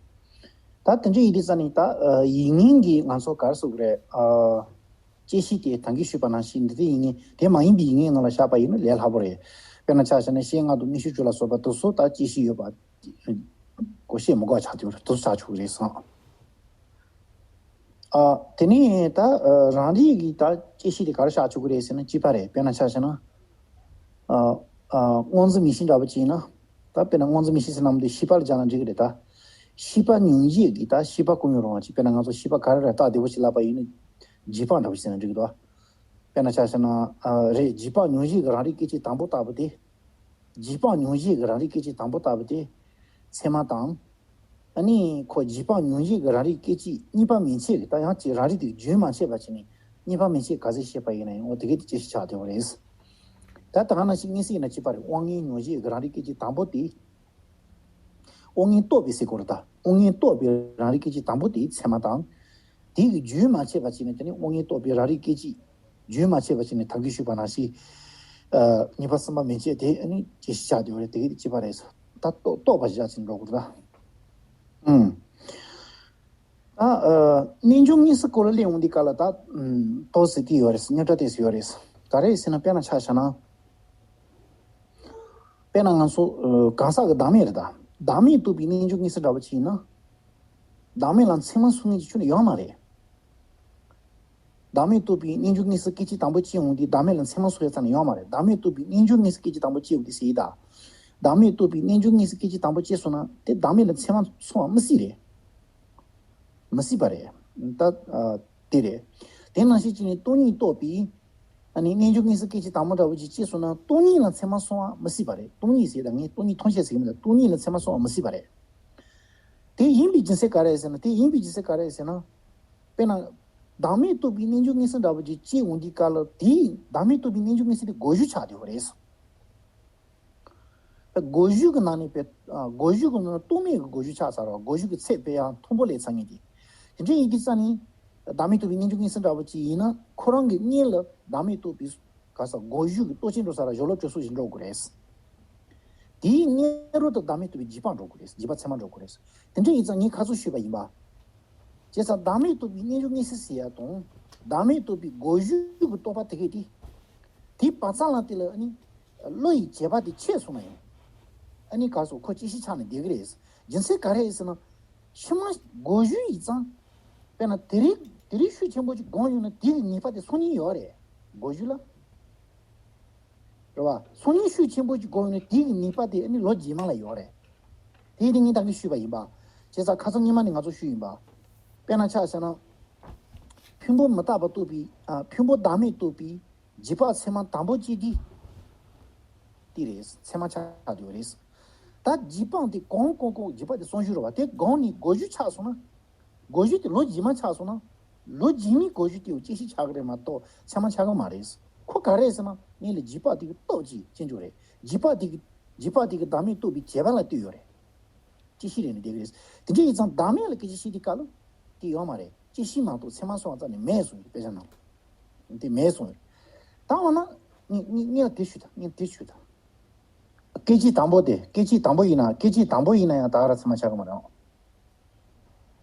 ད་དེ་འདྲ་ཡིན་དུས་ཙ་ནས་ད་ཨ་ཡིད་ངེས་ཀྱི་ང་ཚོ་ག་རེ་ཟེར་དགོས་རེད། ཨ་བཅད་ཤེས་དེ་ད་གིན་ཞུས་པ་ནང་བཞིན་འདི་ལྟའི་ཡིད་ངེས་དེ་མ་ཡིན་པའི་ཡིད་ངེས་ནང་ལ་བཞག་པ་ཡིན་ན་ལས་སླ་པོ་རེད། དཔེར་ན་ཆ་བཞག་ན་ཤེས་ལྔ་དང་མིག་ཤེས་བཅུ་ལ་སོགས་པ་དེ་ཚོ་ད་བཅད་ཤེས་ཡོད་པ་གོ་ཤེས་མི་དགོས་ཆགས་དེ་ཚོ་ཆགས་ཆོག་གི་རེད་ཟེར། ཨ་དེ་ནས་ད་ཨ་རང་རིག་གི་ད་བཅད་ཤེས་དེ་ག་རེ་བཞག་ཆོག་གི་རེད་ཟེར་ན་གཅིག་པ་རེད། དཔེར་ན་ཆ་བཞག་ན། ཨ་ཨ་སྔོ་འཛིན་མིག་ཤེས་འདྲ་པོ་ཅིག་ཡིན་ན། ད་དཔེར་ན་སྔོ་འཛིན་མིག་ཤེས་ཟེར་ནམ་དུ་ཤེས་པ་ལ་སྦྱར་ན་འགྲིག་གི་རེད་ད། ཤེས་པ་ཉོན་བྱེད་ཀྱི་ད་ཤེས་པ་ཀུན་ཡོད་རུང་བ་ཅིག་དཔེར་ན་ང་ཚོ་ཤེས་པ་ག་རེ་རེད་ད་བདེ་པོ་ཞིག་ལབ་པ་ཡིན་ན། རྗེས་དཔག་འདྲ་པོ་ཞིག་ཟེར་ན་འགྲིག་གི་འདུག་དཔེར་ན་ཆ་བཞག་ན། ཨ་རེད། རྗེས་དཔག་ཉོན་བྱེད་ཀྱི་རང་རིག་སྐད་ཅིག་དང་པོ་ལྟ་བུ་དེ། རྗེས་དཔག་ཉོན་བྱེད་ཀྱི་རང་རིག་སྐད་ཅིག་དང་པོ་ལྟ་བུ་དེ། ཚད་མ་དང་། ཨ་ནི་ཁོ་རྗེས་དཔག་ཉོན་བྱེད་ཀྱི་རང་རིག་སྐད་ཅིག་གཉིས་པ་མན་ཆད་ཀྱི་ད་ཡང་ཅིག་རང་རིག་དེ་རྒྱུན་མ་ཆད་པ་བྱས་ནས་གཉིས་པ་མན་ཆད་ག་ཚད་བཤད་པ་ཡིན་ན་ཡང་འོ་དེ་གས་དེ་ཅི་ཞིག་ཆགས་བསྡད་པ་རེད། ད་ད་ག་ནང་བཞིན་དངོས་གཞི་ཡིན་ན་གཅིག་པ་རེད། དབང་མངོན་ཉོན་བྱེད་ཀྱི་རང་རིག་སྐད་ཅིག་དང་པོ་དེ། དབང་མངོན་རྟོགས་པའི་སའི་སྐོར་དང་དབང་མངོན་རྟོགས་པའི་རང་རིག་སྐད་ཅིག་དང་པོ་དེ་ཚད་མ་དང་། དེ་གི་རྒྱུན་མ་ཆད་པ་བྱས་ནས་དེ་ནི་དབང་མངོན་རྟོགས་པའི་རང་རིག་སྐད་ཅིག་རྒྱུན་མ་ཆད་པ་བྱས་ནས་ད་གིན་ཞུས་པ་ནང་བཞིན། ཨ་གཉིས་པ་གསུམ་པ་མན་ཆད་དེ་ནི་ཅི་ཞིག་ཆགས་བསྡད་པ་རེད། དེ་གི་དེ་གཅིག་པ་རེད། ད་རྟོགས་རྟོགས་པ་ཞིག་ཆགས་ཟིན་འགྲོ་དགོས་ད། ཨུམ། ད་ཨ་རྣལ་འབྱོར་དངོས་སུ་སྐོར་ལ་གླེང་འོང་དུས་སྐབས་ལ་ད་ཨུམ་ཏོག་ཙམ་དེ་ཡོད་རེད། རྙོག་དྲ་ཏོག་ཙམ་ཡོད་རེད། ག་རེ་ཟེར་ན་དཔེར་ན་ཆ་བཞག་ན། དཔེར་ན་ང་ཚོ་ཨ་གང་ཟག་གི་བདག་མེད་རེད་ད། བདག་མེད་རྟོགས་པའི་རྣལ་འབྱོར་དངོས་སུ་འདྲ་བོ་ཅིག་ཡིན་ན། བདག་མེད་ལ་མཚན་མ་གསུང་མཁན་གྱི་ཆོས་ནི་ཡོད་མ་རེད། བདག་མེད་རྟོགས་པའི་རྣལ་འབྱོར་དངོས་སུ་སྐད་ཅིག་དང་པོ་སྐྱེ་འོང་དུས་བདག་མེད་ལ་མཚན་མ་གསུང་ཡ་རྩ་ནས་ཡོད་མ་རེད། བདག་མེད་རྟོགས་པའི་རྣལ་འབྱོར་དངོས་སུ་སྐད་ཅིག་དང་པོ་སྐྱེ་འོང་དུས་ཟེར་ཡི་ད། བདག་མེད་རྟོགས་པའི་རྣལ་འབྱོར་དངོས་སུ་སྐད་ཅིག་དང་པོ་སྐྱེས་སོང་ན་དེ་བདག་མེད་ལ་མཚན་མ་གསུང་བ་མི་སྲིད་རེད། མི་སྲིད་པ་རེད། ད་ཨ་དེ་རེད། དེ་ནང་བཞིན་བྱས་ནས་སྟོང་ཉིད་རྟོགས་པའི། ཨ་ནི་རྣལ་འབྱོར་དངོས་སུ་སྐད་ཅིག་དང་པོ་འདྲ་བོ་ཅིག་སྐྱེས་སོང་ན་སྟོང་ཉིད་ལ་མཚན་མ་གསུང་བ་མི་སྲིད་པ་རེད། སྟོང་ཉིད་ཟེར་ད་ངས་སྟོང་ཉིད་མཐོང་བཤད་ཟེར་གྱི་མི་འདུག་སྟོང་ཉིད་ལ་མཚན་མ་གསུང་བ་མི་སྲིད་པ་རེད། དེ་ཡིན་པའི་རྒྱུ་མཚན་ག་རེ་ཟེར་ན། དེ་ཡིན་པའི་རྒྱུ་མཚན་ག་རེ་ཟེར་ན། དཔེར་ན། བདག་མེད་རྟོགས་པའི་རྣལ་འབྱོར་དངོས་སུ་འདྲ་བོ་ཅིག་སྐྱེ་འོང་དུས་སྐབས་ལ་དེ་བདག་མེད་རྟོགས་པའི་རྣལ་འབྱོར་དངོས་སུ་དེ་གོ་རྒྱུ་ཆགས་བསྡད་པ་རེད། གོ་རྒྱུ་གི་ནང་ནས་པའི་ཨ་གོ་རྒྱུ་གི་ནང་ན་རྟོག་མེད་ཀྱི་གོ་རྒྱུ་ཆགས་ཚར་བ། གོ་རྒྱུ་གི་ཚད་དཔེ་ཡང་མཐོན་པོ་སླེབས་ཚར་མཁན་དེ། དེ་འདྲ་ཡིན་དུས་ཙང་ནི། བདག་མེད་རྟོགས་པའི་རྣལ་འབྱོར་དངོས་སུ་འདྲ་བོ་ཅིག་ཡིན་ན་ཁོ་རང་གི་སྔོན་ལ་བདག་མེད་རྟོགས་པའི་ག་ས་གོ་རྒྱུ་གི་རྟོག་བཅས་འགྲོ་ས་ལ་གཞོལ་ལོག་སྤྲོད་ཚུལ་ཞིག་འགྲོ་དགོས་རེད། དེའི་སྔོན་རོལ་དུ་བདག་མེད་རྟོགས་པའི་རྗེས་དཔག་འགྲོ་དགོས་རེད། རྗེས་དཔག་ཚད་མ་འགྲོ་དགོས་རེད། དེ་འདྲ་ཡིན་ཙང་ངས་ཁ་སང་ཞུས་པ་ཡིན་པ། བྱས་ཙང་བདག་མེད་རྟོགས་པའི་རྣལ་འབྱོར་དངོས་སུ་ཟེར་ཡ་དང་། བདག་མེད་རྟོགས་པའི་གོ་རྒྱུ་གི་རྟོག་པ་དེ་གས་དེ། དེའི་བར་མཚམས་ལ་དེ་ལ་ཨ་ནི། བློ་ཡི་བྱེད་པ་དེ་ཆད་སོང་ན་ཡང་། ཨ་ནི་ག་སོ་ཁོ་སྐྱེ་ཤི་ཆགས་ནས་བསྡད་ཀྱི་རེད། རྒྱུ་མཚན་ག་རེ་རེད་ཟེར་ན། ཕྱི་མ་གོ་རྒྱུ་ཡིན་ཙང་། དཔེར་ན་དེ་རིང་དེ་རིང་ཤུགས་ཆེན་པོ་ཅིག་སྒོམ་ཡོང་ན་དེ་གི་ངེས་པ་དེ་སང་ཉིན་ཡོད་རེད། གོ་རྒྱུ་ལ། རེད་བ། སང་ཉིན་ཤུགས་ཆེན་པོ་ཅིག་སྒོམ་ཡོང་ན་དེ་གི་ངེས་པ་དེ་ཨ་ནི་ལོ་རྗེས་མ་ལ་ཡོད་རེད། དེ་དེ་ངས་ད་གིན་ཞུས་པ་ཡིན་པ། བྱས་ཙང་ཁ་སང་ཉི་མ་ནས་ང་ཚོ་ཞུས་ཡིན་པ། དཔེར་ན་ཆ་བཞག་ན། ཕུང་པོ་མི་རྟག་པ་རྟོགས་པའི་ཨ་ཕུང་པོ་བདག་མེད་རྟོགས་པའི་རྗེས་དཔག་ཚད་མ་དང་པོ་གཅིག་དེ། དེ་རེད། ཚད་མ་ཆགས་བསྡད་ཡོད་རེད། ད་རྗེས་དཔག་དེ་གོང་གོང་གོང་རྗེས་དཔག་དེ་སང་ཞོགས་རེད་བ། དེ་གོང་ནས་གོ་རྒྱུ་ཆགས་སོང་ན། གོ་རྒྱུ་དེ་ལོ་རྗེས་མ་ཆགས་སོང་ན། ལོ་རྗེས་མའི་གོ་རྒྱུ་དེ་སྐྱེ་ཤི་ཆགས་ཀྱི་རེད་མ་གཏོགས་ཚད་མ་ཆགས་ཀྱི་མ་རེད། ཁོ་ག་རེ་ཟེར་ན་སྔོན་ལ་རྗེས་དཔག་དེ་གི་སྟོབས་ཀྱིས་སྐྱེ་འགྱུར་རེད། རྗེས་དཔག་དེ་གི་རྗེས་དཔག་དེ་གི་བདག་མེད་རྟོགས་པའི་བྱེད་པ་ལ་ལྟོས་ཡོད་རེད། སྐྱེ་ཤི་རེད་ནི་བསྡད་ཀྱི་རེད། དེ་འདྲ་ཡིན་ཙང་བདག་མེད་ལ་སྐད་ཆ་བཤད་དུས་སྐབས་ལ་དེ་ཡོད་མ་རེད། སྐྱེ་ཤི་མ་གཏོགས་ཚད་མ་སོང་བ་རྩ་ནས་མེད་གསུངས་ཡོད། དཔེ་ཆ་ནང་དེ་མེད་གསུངས་ཡོད། ད་འོ་ན་ངས་ངས་ངས་ལ་དེ་ཞུས་དང་། ངས་དེ་ཞུས་དང་། སྐད་ཅིག་དང་པོ་དེ། སྐད་ཅིག་དང་པོ་ཡིན་ན། སྐད་ཅིག་དང་པོ་ཡིན་ན་ཡང་ད་ག་རང་ཚད་མ་ཆགས་ཀྱི་མ་རེད།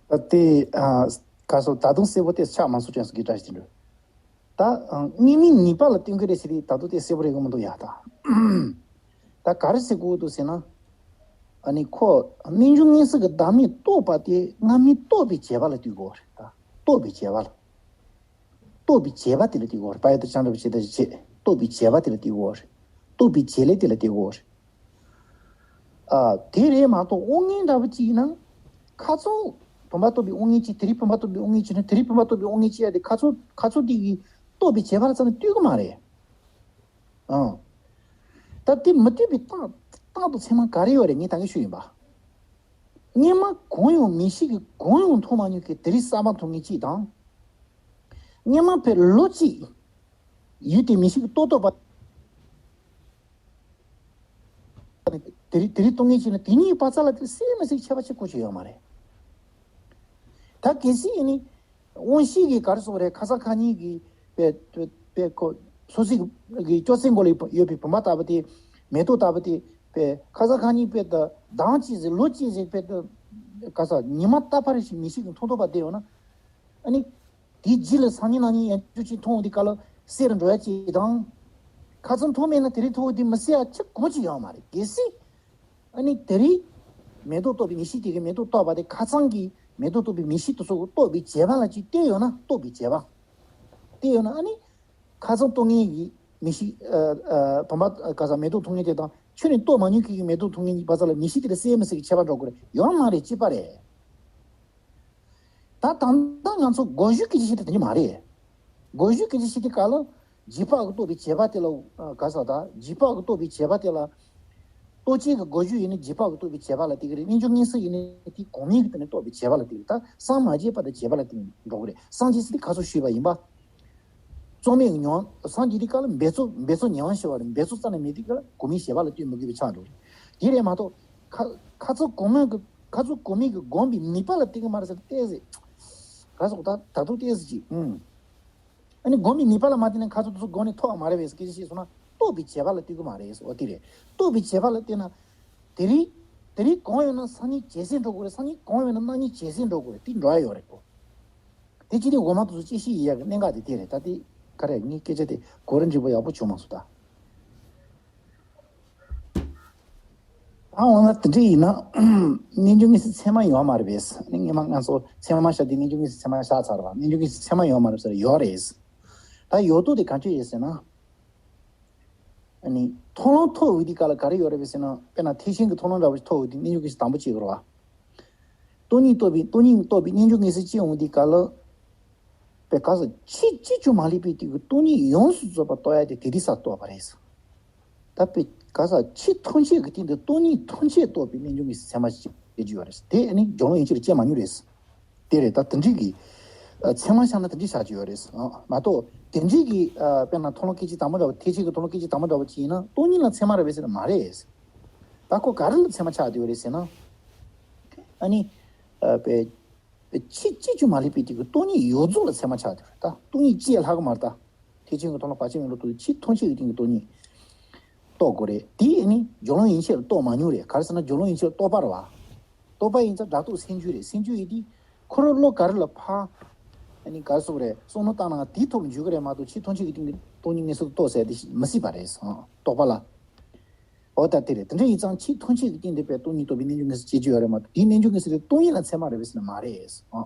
ད་དེ་ཨ་ག་སོ་ད་དུང་གསལ་པོ་དེ་ཆགས་མ་སོང་ཅན་སོ་གི་བཀྲ་ཤིས་དེ་འདྲ། ད་ཨ་སྔོན་མའི་ངེས་པ་ལ་བསྟུན་གྱི་རེད་ཟེར་དུས་ད་དུང་དེ་གསལ་པོ་རེད་གི་མི་འདུག་ཡ་ད། ད་ག་རེ་ཟེར་དགོས་འདུག་ཟེར་ན། ཨ་ནི་ཁོ་རྣལ་འབྱོར་དངོས་སུ་གི་བདག་མེད་རྟོགས་པ་དེ་སྔ་མའི་རྟོགས་པའི་བྱེད་པ་ལ་ལྟོས་དགོས་རེད་ད། རྟོགས་པའི་བྱེད་པ་ལ། རྟོགས་པའི་བྱེད་པ་དེ་ལ་ལྟོས་དགོས་རེད། པ་ཡ་ཏ་ཅང་འདྲ་བ་བྱེད་ད་བྱེད། རྟོགས་པའི་བྱེད་པ་དེ་ལ་ལྟོས་དགོས་རེད། རྟོགས་པའི་བྱེད་ལས་དེ་ལ་ལྟོས་དགོས་རེད། ཨ་དེ་རེད་མ་གཏོགས་དབང་མངོན་འདྲ་བ་ཅིག་ཡིན་ན། ཁ་སང་བུམ་པ་རྟོགས་པའི་དབང་མངོན་གཅིག་དེ་རིང་བུམ་པ་རྟོགས་པའི་དབང་མངོན་གཅིག་ན་དེ་རིང་བུམ་པ་རྟོགས་པའི་དབང་མངོན་གཅིག་ཡ་དེ་ཁ་སང་ཁ་སང་དེ་གི་རྟོགས་པའི་བྱེད་པ་ལ་ཙམ་ལྟོས་གི་མ་རེད། ཨང་། ད་དེ་མི་ལྟོས་པའི་རྟགས་རྟགས་དང་མཚན་མ་ག་རེ་ཡོད་རེད། ངས་ད་གིན་ཞུས་ཡིན་པ། སྔོན་མ་གང་ཡང་མིག་ཤེས་ཀྱིས་གང་ཡང་མཐོང་མ་མྱོང་མཁན་དེ་རིང་གསར་པ་མཐོང་མཁན་གཅིག་དང་། སྔོན་མ་ཕར་ལོ་གཅིག་ཡུལ་དེ་མིག་ཤེས་ཀྱིས་རྟོགས་རྟོགས་པ། དེ་རིང་དེ་རིང་མཐོང་མཁན་གཅིག་ན་དེ་གཉིས་བར་མཚམས་ལ་དེ་གསལ་མི་གསལ་ཁྱད་པར་ཅིག་གོ་ཆོད་ཡོད་མ་རེད། ད་གལ་སྲིད་ཡིན་ནི། དབང་ཤེས་ཀྱིས་ག་རེ་ཟེར་དགོས་རེད། ཁ་སང་ཁ་ཉིན་གྱི་པའི་པའི་པའི་ཁོ་སོ་སོའི་གི་སྐྱོ་ཚལ་མགོ་ལ་ཡོད་པའི་བུམ་པ་ལྟ་བུ་དེ། མེ་ཏོག་ལྟ་བུ་དེ། པའི་ཁ་སང་ཁ་ཉིན་པའི་ད་ཟླ་གཅིག་ཟིག་ལོ་གཅིག་ཟིག་པའི་ད་ག་ས་ཉི་མ་རྟག་པར་ཞིག་མིག་ཤེས་ཀྱིས་མཐོང་ཐུབ་པ་དེ་ཡོད་ན། ཨ་ནི། དེའི་རྗེས་ལ་སང་ཉིན་གནངས་ཉིན་ཡང་བསྐྱར་ཅིག་མཐོང་དུས་སྐབས་ལ་གསལ་རུ་འགྲོ་ཡ་ཅིག་དང་། ཁ་སང་མཐོང་མེད་ན་དེ་རིང་མཐོང་དུས་མི་གསལ་ཡ་ཅིག་གང་ཅིག་ཡོད་མ་རེད། གལ་སྲིད། ཨ་ནི་དེ་རིང་མེ་ཏོག་རྟོགས་པའི་མིག་ཤེས་དེ་གིས་མེ་ཏོག་རྟོགས་པ་དེ་ཁ་སང་གི་མེ་ཏོག་རྟོགས་པའི་མིག་ཤེས་དེ་ཚོ་རྟོགས་པའི་བྱེད་པ་ལ་ཅིག་བལྟས་ཡོད་ན། རྟོགས་པའི་བྱེད་པ་བལྟས་ཡོད་ན། ཨ་ནི་ཁ་སང་རྟོགས་མཁན་གྱི་ མིག་ཤེས་ཨ་ཨ་བུམ་པ་ག་ས་མེ་ཏོག་མཐོང་མཁན་དེ་དང་ཆོས་ནི་རྟོགས་མ་མྱོང་མཁན་གྱི་མེ་ཏོག་མཐོང་མཁན་གཉིས་བར་ལ་མིག་ཤེས་དེ་ལ་གསལ་མི་གསལ་གྱི་ཁྱད་པར་འགྲོ་དགོས་རེད། ཡོད་མ་རེད། གཅིག་པ་རེད། ད་ད་ལྟ་ང་ཚོ་རྒོད་གཞུང་སྐད་ཆ་བཤད་དེ་དེ་འདྲ་མ་རེད། རྒོད་གཞུང་སྐད་ཆ་བཤད་དེ་ག་ལ་རྗེས་དཔག་གི་རྟོགས་པའི་བྱེད་པ་དེ་ལ་ཨ་ག་ས་ད་རྗེས་དཔག་གི་རྟོགས་པའི་བྱེད་པ་དེ་ལ། ལྟོ་ཆས་ཀྱི་རྒོད་གཞུང་ཡིན་ན་རྗེས་དཔག་གི་རྟོགས་པའི་བྱེད་པ་ལ་བརྟེན་གྱི་རེད། རྣལ་འབྱོར་མངོན་སུམ་ཡིན་ན་དེ་གོང་མའི་གི་སྟེང་ནས་རྟོགས་པའི་བྱེད་པ་ལ་བརྟེན་གྱི་རེད། ད་སངས་མ་རྒྱས་བར་དུ་བྱེད་པ་ལ་བརྟེན་འགྲོ་གི་རེད། སངས་རྒྱས་ཚེ་འདི་ཁ་སོགས་ཞུས་པ་ཡིན་པ། རྩོལ་མེད་ཀྱི་མྱོང་སངས་རྒྱས་འདི་ག་ལ་འབད་རྩོལ་འབད་རྩོལ་ཉེ་བར་ཞི་བ་རེད། འབད་རྩོལ་རྩ་ནས་མེད་དུས་ག་ལ་གོང་མའི་བྱེད་པ་ལ་ལྟོས་མི་དགོས་པའི་ཆགས་འགྲོ་རེད། དེ་རེད་མ་གཏོགས། ཁ་ཁ་ཚོ་གོང་མའི་གི་ཁ་ཚོ་གོང་མའི་གི་བསྒོམས་པའི་ནུས་པ་ལ་བརྟེན་གི་མ་རེད་ཟེར་ཏེ་ཟེར། ག་སོགས་ད་ད་དུང་ཏེ་ཟེར་ཅིག་ཨུམ། ཨ་ནི་བསྒོམས་པའི་ནུས་པ་ལ་མ་བརྟེན་ན་ཁ་ཚོ་དེ་ཚོ་བསྒོམས་ནས་ཐོབ་པ་མ་རེད་པས་སྐད་ཆ་བཤད་སོང་ན་རྟོགས་པའི་བྱེད་པ་ལ་ལྟོས་གི་མ་རེད་ཟེར། འོ་དེ་རེད། རྟོགས་པའི་བྱེད་པ་ལ་བརྟེན་ན། དེ་རིང་དེ་རིང་གང་ཡོད་ན་སང་ཉིན་ཇེ་སྲིད་འགྲོ་དགོས་རེད། སང་ཉིན་གང་ཡོད་ན་གནངས་ཉིན་ཇེ་སྲིད་འགྲོ་དགོས་རེད། དེ་འགྲོ་ཡ་ཡོད་རེད་གོ། དེ་ཅི་སྟེ་འོ་མ་དེ་ཚོ་ཅི་ཞིག་ཡིན་ཡག་གི་གནད་འགག་དེ་དེ་རེད། ད་དེ་ག་རེ་ངས་སྐད་ཆ་དེ་གོ་རིམ་འདྲི་པོ་ཡག་པོ་བྱུང་མ་སོང་ད། ད་འོ་ན་དེ་འདྲ་ཡིན་ན་རྣལ་འབྱོར་མངོན་གསལ་ཚད་མ་ཡོད་མ་རེད་པས། ཨ་ནི་སྔས་མ་ང་ཚོ་ཚད་མ་བཤད་དེ་རྣལ་འབྱོར་མངོན་གསལ་ཚད་མ་བཤད་ཚར་བ། རྣལ་འབྱོར་མངོན་གསལ་ཚད་མ་ཡོད་མ་རེད་ཟེར་ཡོད་རེད། ད་ཡོད་དོ་དེ་ག་འདྲ་ཡོད་ཟེར་ན། ཨ་ནི་མཐོང་ལམ་ཐོབ་འོས་དེ་ག་ལ་ག་རེ་ཡོད་རེད་པས་ཟེར་ན། དཔེར་ན་ཐེག་ཆེན་གྱི་མཐོང་ལམ་འདྲ་བོ་ཞིག་ཐོབ་འོས་དེ་རྣལ་འབྱོར་མངོན་གསལ་དང་པོ་གཅིག་རེད་བ། སྟོང་ཉིད་རྟོགས་པའི་སྟོང་ཉིད་རྟོགས་པའི་རྣལ་འབྱོར་མངོན་གསལ་སྐྱེ་འོང་དེ་ག་ལ། པའི་ག་ས་ཕྱི་ཕྱི་ཆུ་མ་ལུས་པའི་དུས་ཀྱི་སྟོང་ཉིད་ཡོངས་སུ་རྫོགས་པ་རྟོགས་ཡ་དེ་དེ་དུས་ས་རྟོགས་པ་རེད། ད་པའི་ག་ས་ཕྱི་ཐམས་ཅད་ཀྱི་སྟེང་དུ་སྟོང་ཉིད་ཐམས་ཅད་རྟོགས་པའི་རྣལ་འབྱོར་མངོན་གསལ་ཚད་མ་ཞིག་སྐྱེ་རྒྱུ་ཡོད་རེད། དེ་ནི་སྦྱོར་ཀློག་ཡན་ཆད་ལ་སྐྱེ་མ་མྱོང་རེད། དེ་རེད། ད་དེ་འདྲའི་གི་ཚད་མ་ཆགས་ན་དེ་འདྲའི་ཆགས་ཀྱི་ཡོད་རེད། མ་གཏོགས་དེ་འདྲའི་གི་དཔེར་ན་མཐོང་ལམ་སྐད་ཅིག་དང་པོ་འདྲ་བོ་ཐེག་ཆེན་གྱི་མཐོང་ལམ་སྐད་ཅིག་དང་པོ་འདྲ་བོ་ཅིག་ཡིན་ན་སྟོང་ཉིད་ལ་ཚད་མ་རེད་པས་ཟེར་ན་མ་རེད། ད་ཁོ་ག་རེ་ལ་ཚད་མ་ཆགས་ཀྱི་ཡོད་རེད་ཟེར་ན། ཨ་ནི། པའི། ཕྱི་ཕྱི་ཆུ་མ་ལུས་པའི་དུས་ཀྱི་སྟོང་ཉིད་ཡོངས་རྫོགས་ལ་ཚད་མ་ཆགས་ཏེ་རེད། ད་སྟོང་ཉིད་ཅེས་ལྷག་གི་མ་རེད་ད། ཐེག་ཆེན་གྱི་མཐོང་ལམ་བར་ཆད་མེད་ལུགས་ཐོབ་ཕྱི་ཐམས་ཅད་ཀྱི་སྟེང་གི་སྟོང་ཉིད་རྟོགས་དགོས་རེད། དེ་ནི་སྦྱོར་ཀློག་ཡན་ཆད་ལ་རྟོགས་མ་མྱོང་རེད། ག་རེ་ཟེར་ན་སྦྱོར་ཀློག་ཡན་ཆད་ལ་རྟོག་པ་རེད་བ། རྟོག་པ་ཡིན་ཙང་སྒྲ་རྟོག་སེམས་འགྱུ་རེད། སེམས་འགྱུ་ཡིན་དུས་ཁོ་རང་བློ་ག་རེ་ལ་ཕར། ཨ་ནི་ག་རེ་ཟེར་དགོས་རེད། བསམ་བློ་བཏང་ན་དེའི་ཐོག་འཇུག་གི་རེད་མ་གཏོགས་ཕྱི་ཐམས་ཅད་ཀྱི་སྟེང་གི་སྟོང་ཉིད་མངོན་སུམ་དུ་རྟོགས་ཟེར་དེ་མི་སྲིད་པ་རེད། རྟོག་པ་ལ། འོ་ད་དེ་རེད། དེ་འདྲ་ཡིན་ཙང་ཕྱི་ཐམས་ཅད་ཀྱི་སྟེང་དུ་དཔེ་སྟོང་ཉིད་རྟོགས་པའི་རྣལ་འབྱོར་མངོན་སུམ་སྐྱེ་རྒྱུ་ཡོད་རེད་མ་གཏོགས་དེའི་རྣལ་འབྱོར་མངོན་སུམ་དེ་སྟོང་ཉིད་ལ་ཚད་མ་རེད་པས་ཟེར་ན་མ་རེད། ཨོ།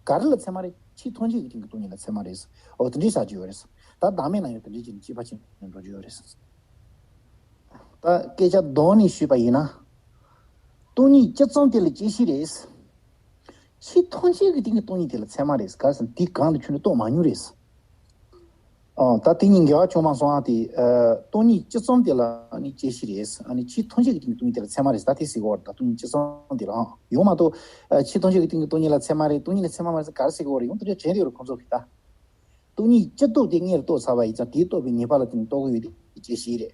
ག་རེ་ལ་ཚད་མ་རེད། ཕྱི་ཐམས་ཅད་ཀྱི་སྟེང་གི་སྟོང་ཉིད་ལ་ཚད་མ་རེད། ཨོ་དེ་འདྲའི་བྱ་རྒྱུ་ཡོད་རེད། ད་བདག་མེད་ན་ཡང་དེ་འདྲའི་བྱས་ནས་གཅིག་པ་ཅན་འགྲོ་རྒྱུ་ཡོད་རེད། ད་སྐད་ཆ་བསྡོམས་ནས་ཞུས་པ་ཡིན་ན། སྟོང་ཉིད་སྤྱི་ཙམ་དེ་ལ་སྐྱེ་ཤི་རེད། ཕྱི་ཐམས་ཅད་ཀྱི་སྟེང་གི་སྟོང་ཉིད་དེ་ལ་ཚད་མ་རེད། ག་རེ་ཟེར་ན་དེ་གང་དུ་ཁྱོན་ནས་རྟོགས་མ་མྱོང་རེད། ཨོ། ད་དེ་གཉིས་འགལ་བ་བྱུང་མ་སོང་ཨ། དེ་ཨ་སྟོང་ཉིད་སྤྱི་ཙམ་དེ་ལ་ནི་སྐྱེ་ཤི་རེད། ཨ་ནི་ཕྱི་ཐམས་ཅད་ཀྱི་སྟེང་གི་སྟོང་ཉིད་དེ་ལ་ཚད་མ་རེད། ད་དེ་ཟེར་གི་ཡོད་རེད། ད་སྟོང་ཉིད་སྤྱི་ཙམ་དེ་ལ་ཨང་ཡོང་མ་གཏོགས་ཨ་ཕྱི་ཐམས་ཅད་ཀྱི་སྟེང་གི་སྟོང་ཉིད་ལ་ཚད་མ་རེད། སྟོང་ཉིད་ལ་ཚད་མ་མ་རེད་ཟེར་ག་རེ་ཟེར་གི་ཡོད་རེད། ཡོང་དེ་འདྲ་དྲན་དེ་ཡོད་རེད་ཁོང་ཚོ་གིས་ད། སྟོང་ཉིད་སྤྱི་ལྡོག་དེ་ངེས་རྟོགས་ཚར་བ་ཡིན་ཙང་དེའི་རྟོགས་པའི་ངེས་པ་ལ་བརྟེན་ནས་རྟོགས་ཀྱི་ཡོད་དེ་སྐྱེ་ཤི་རེད།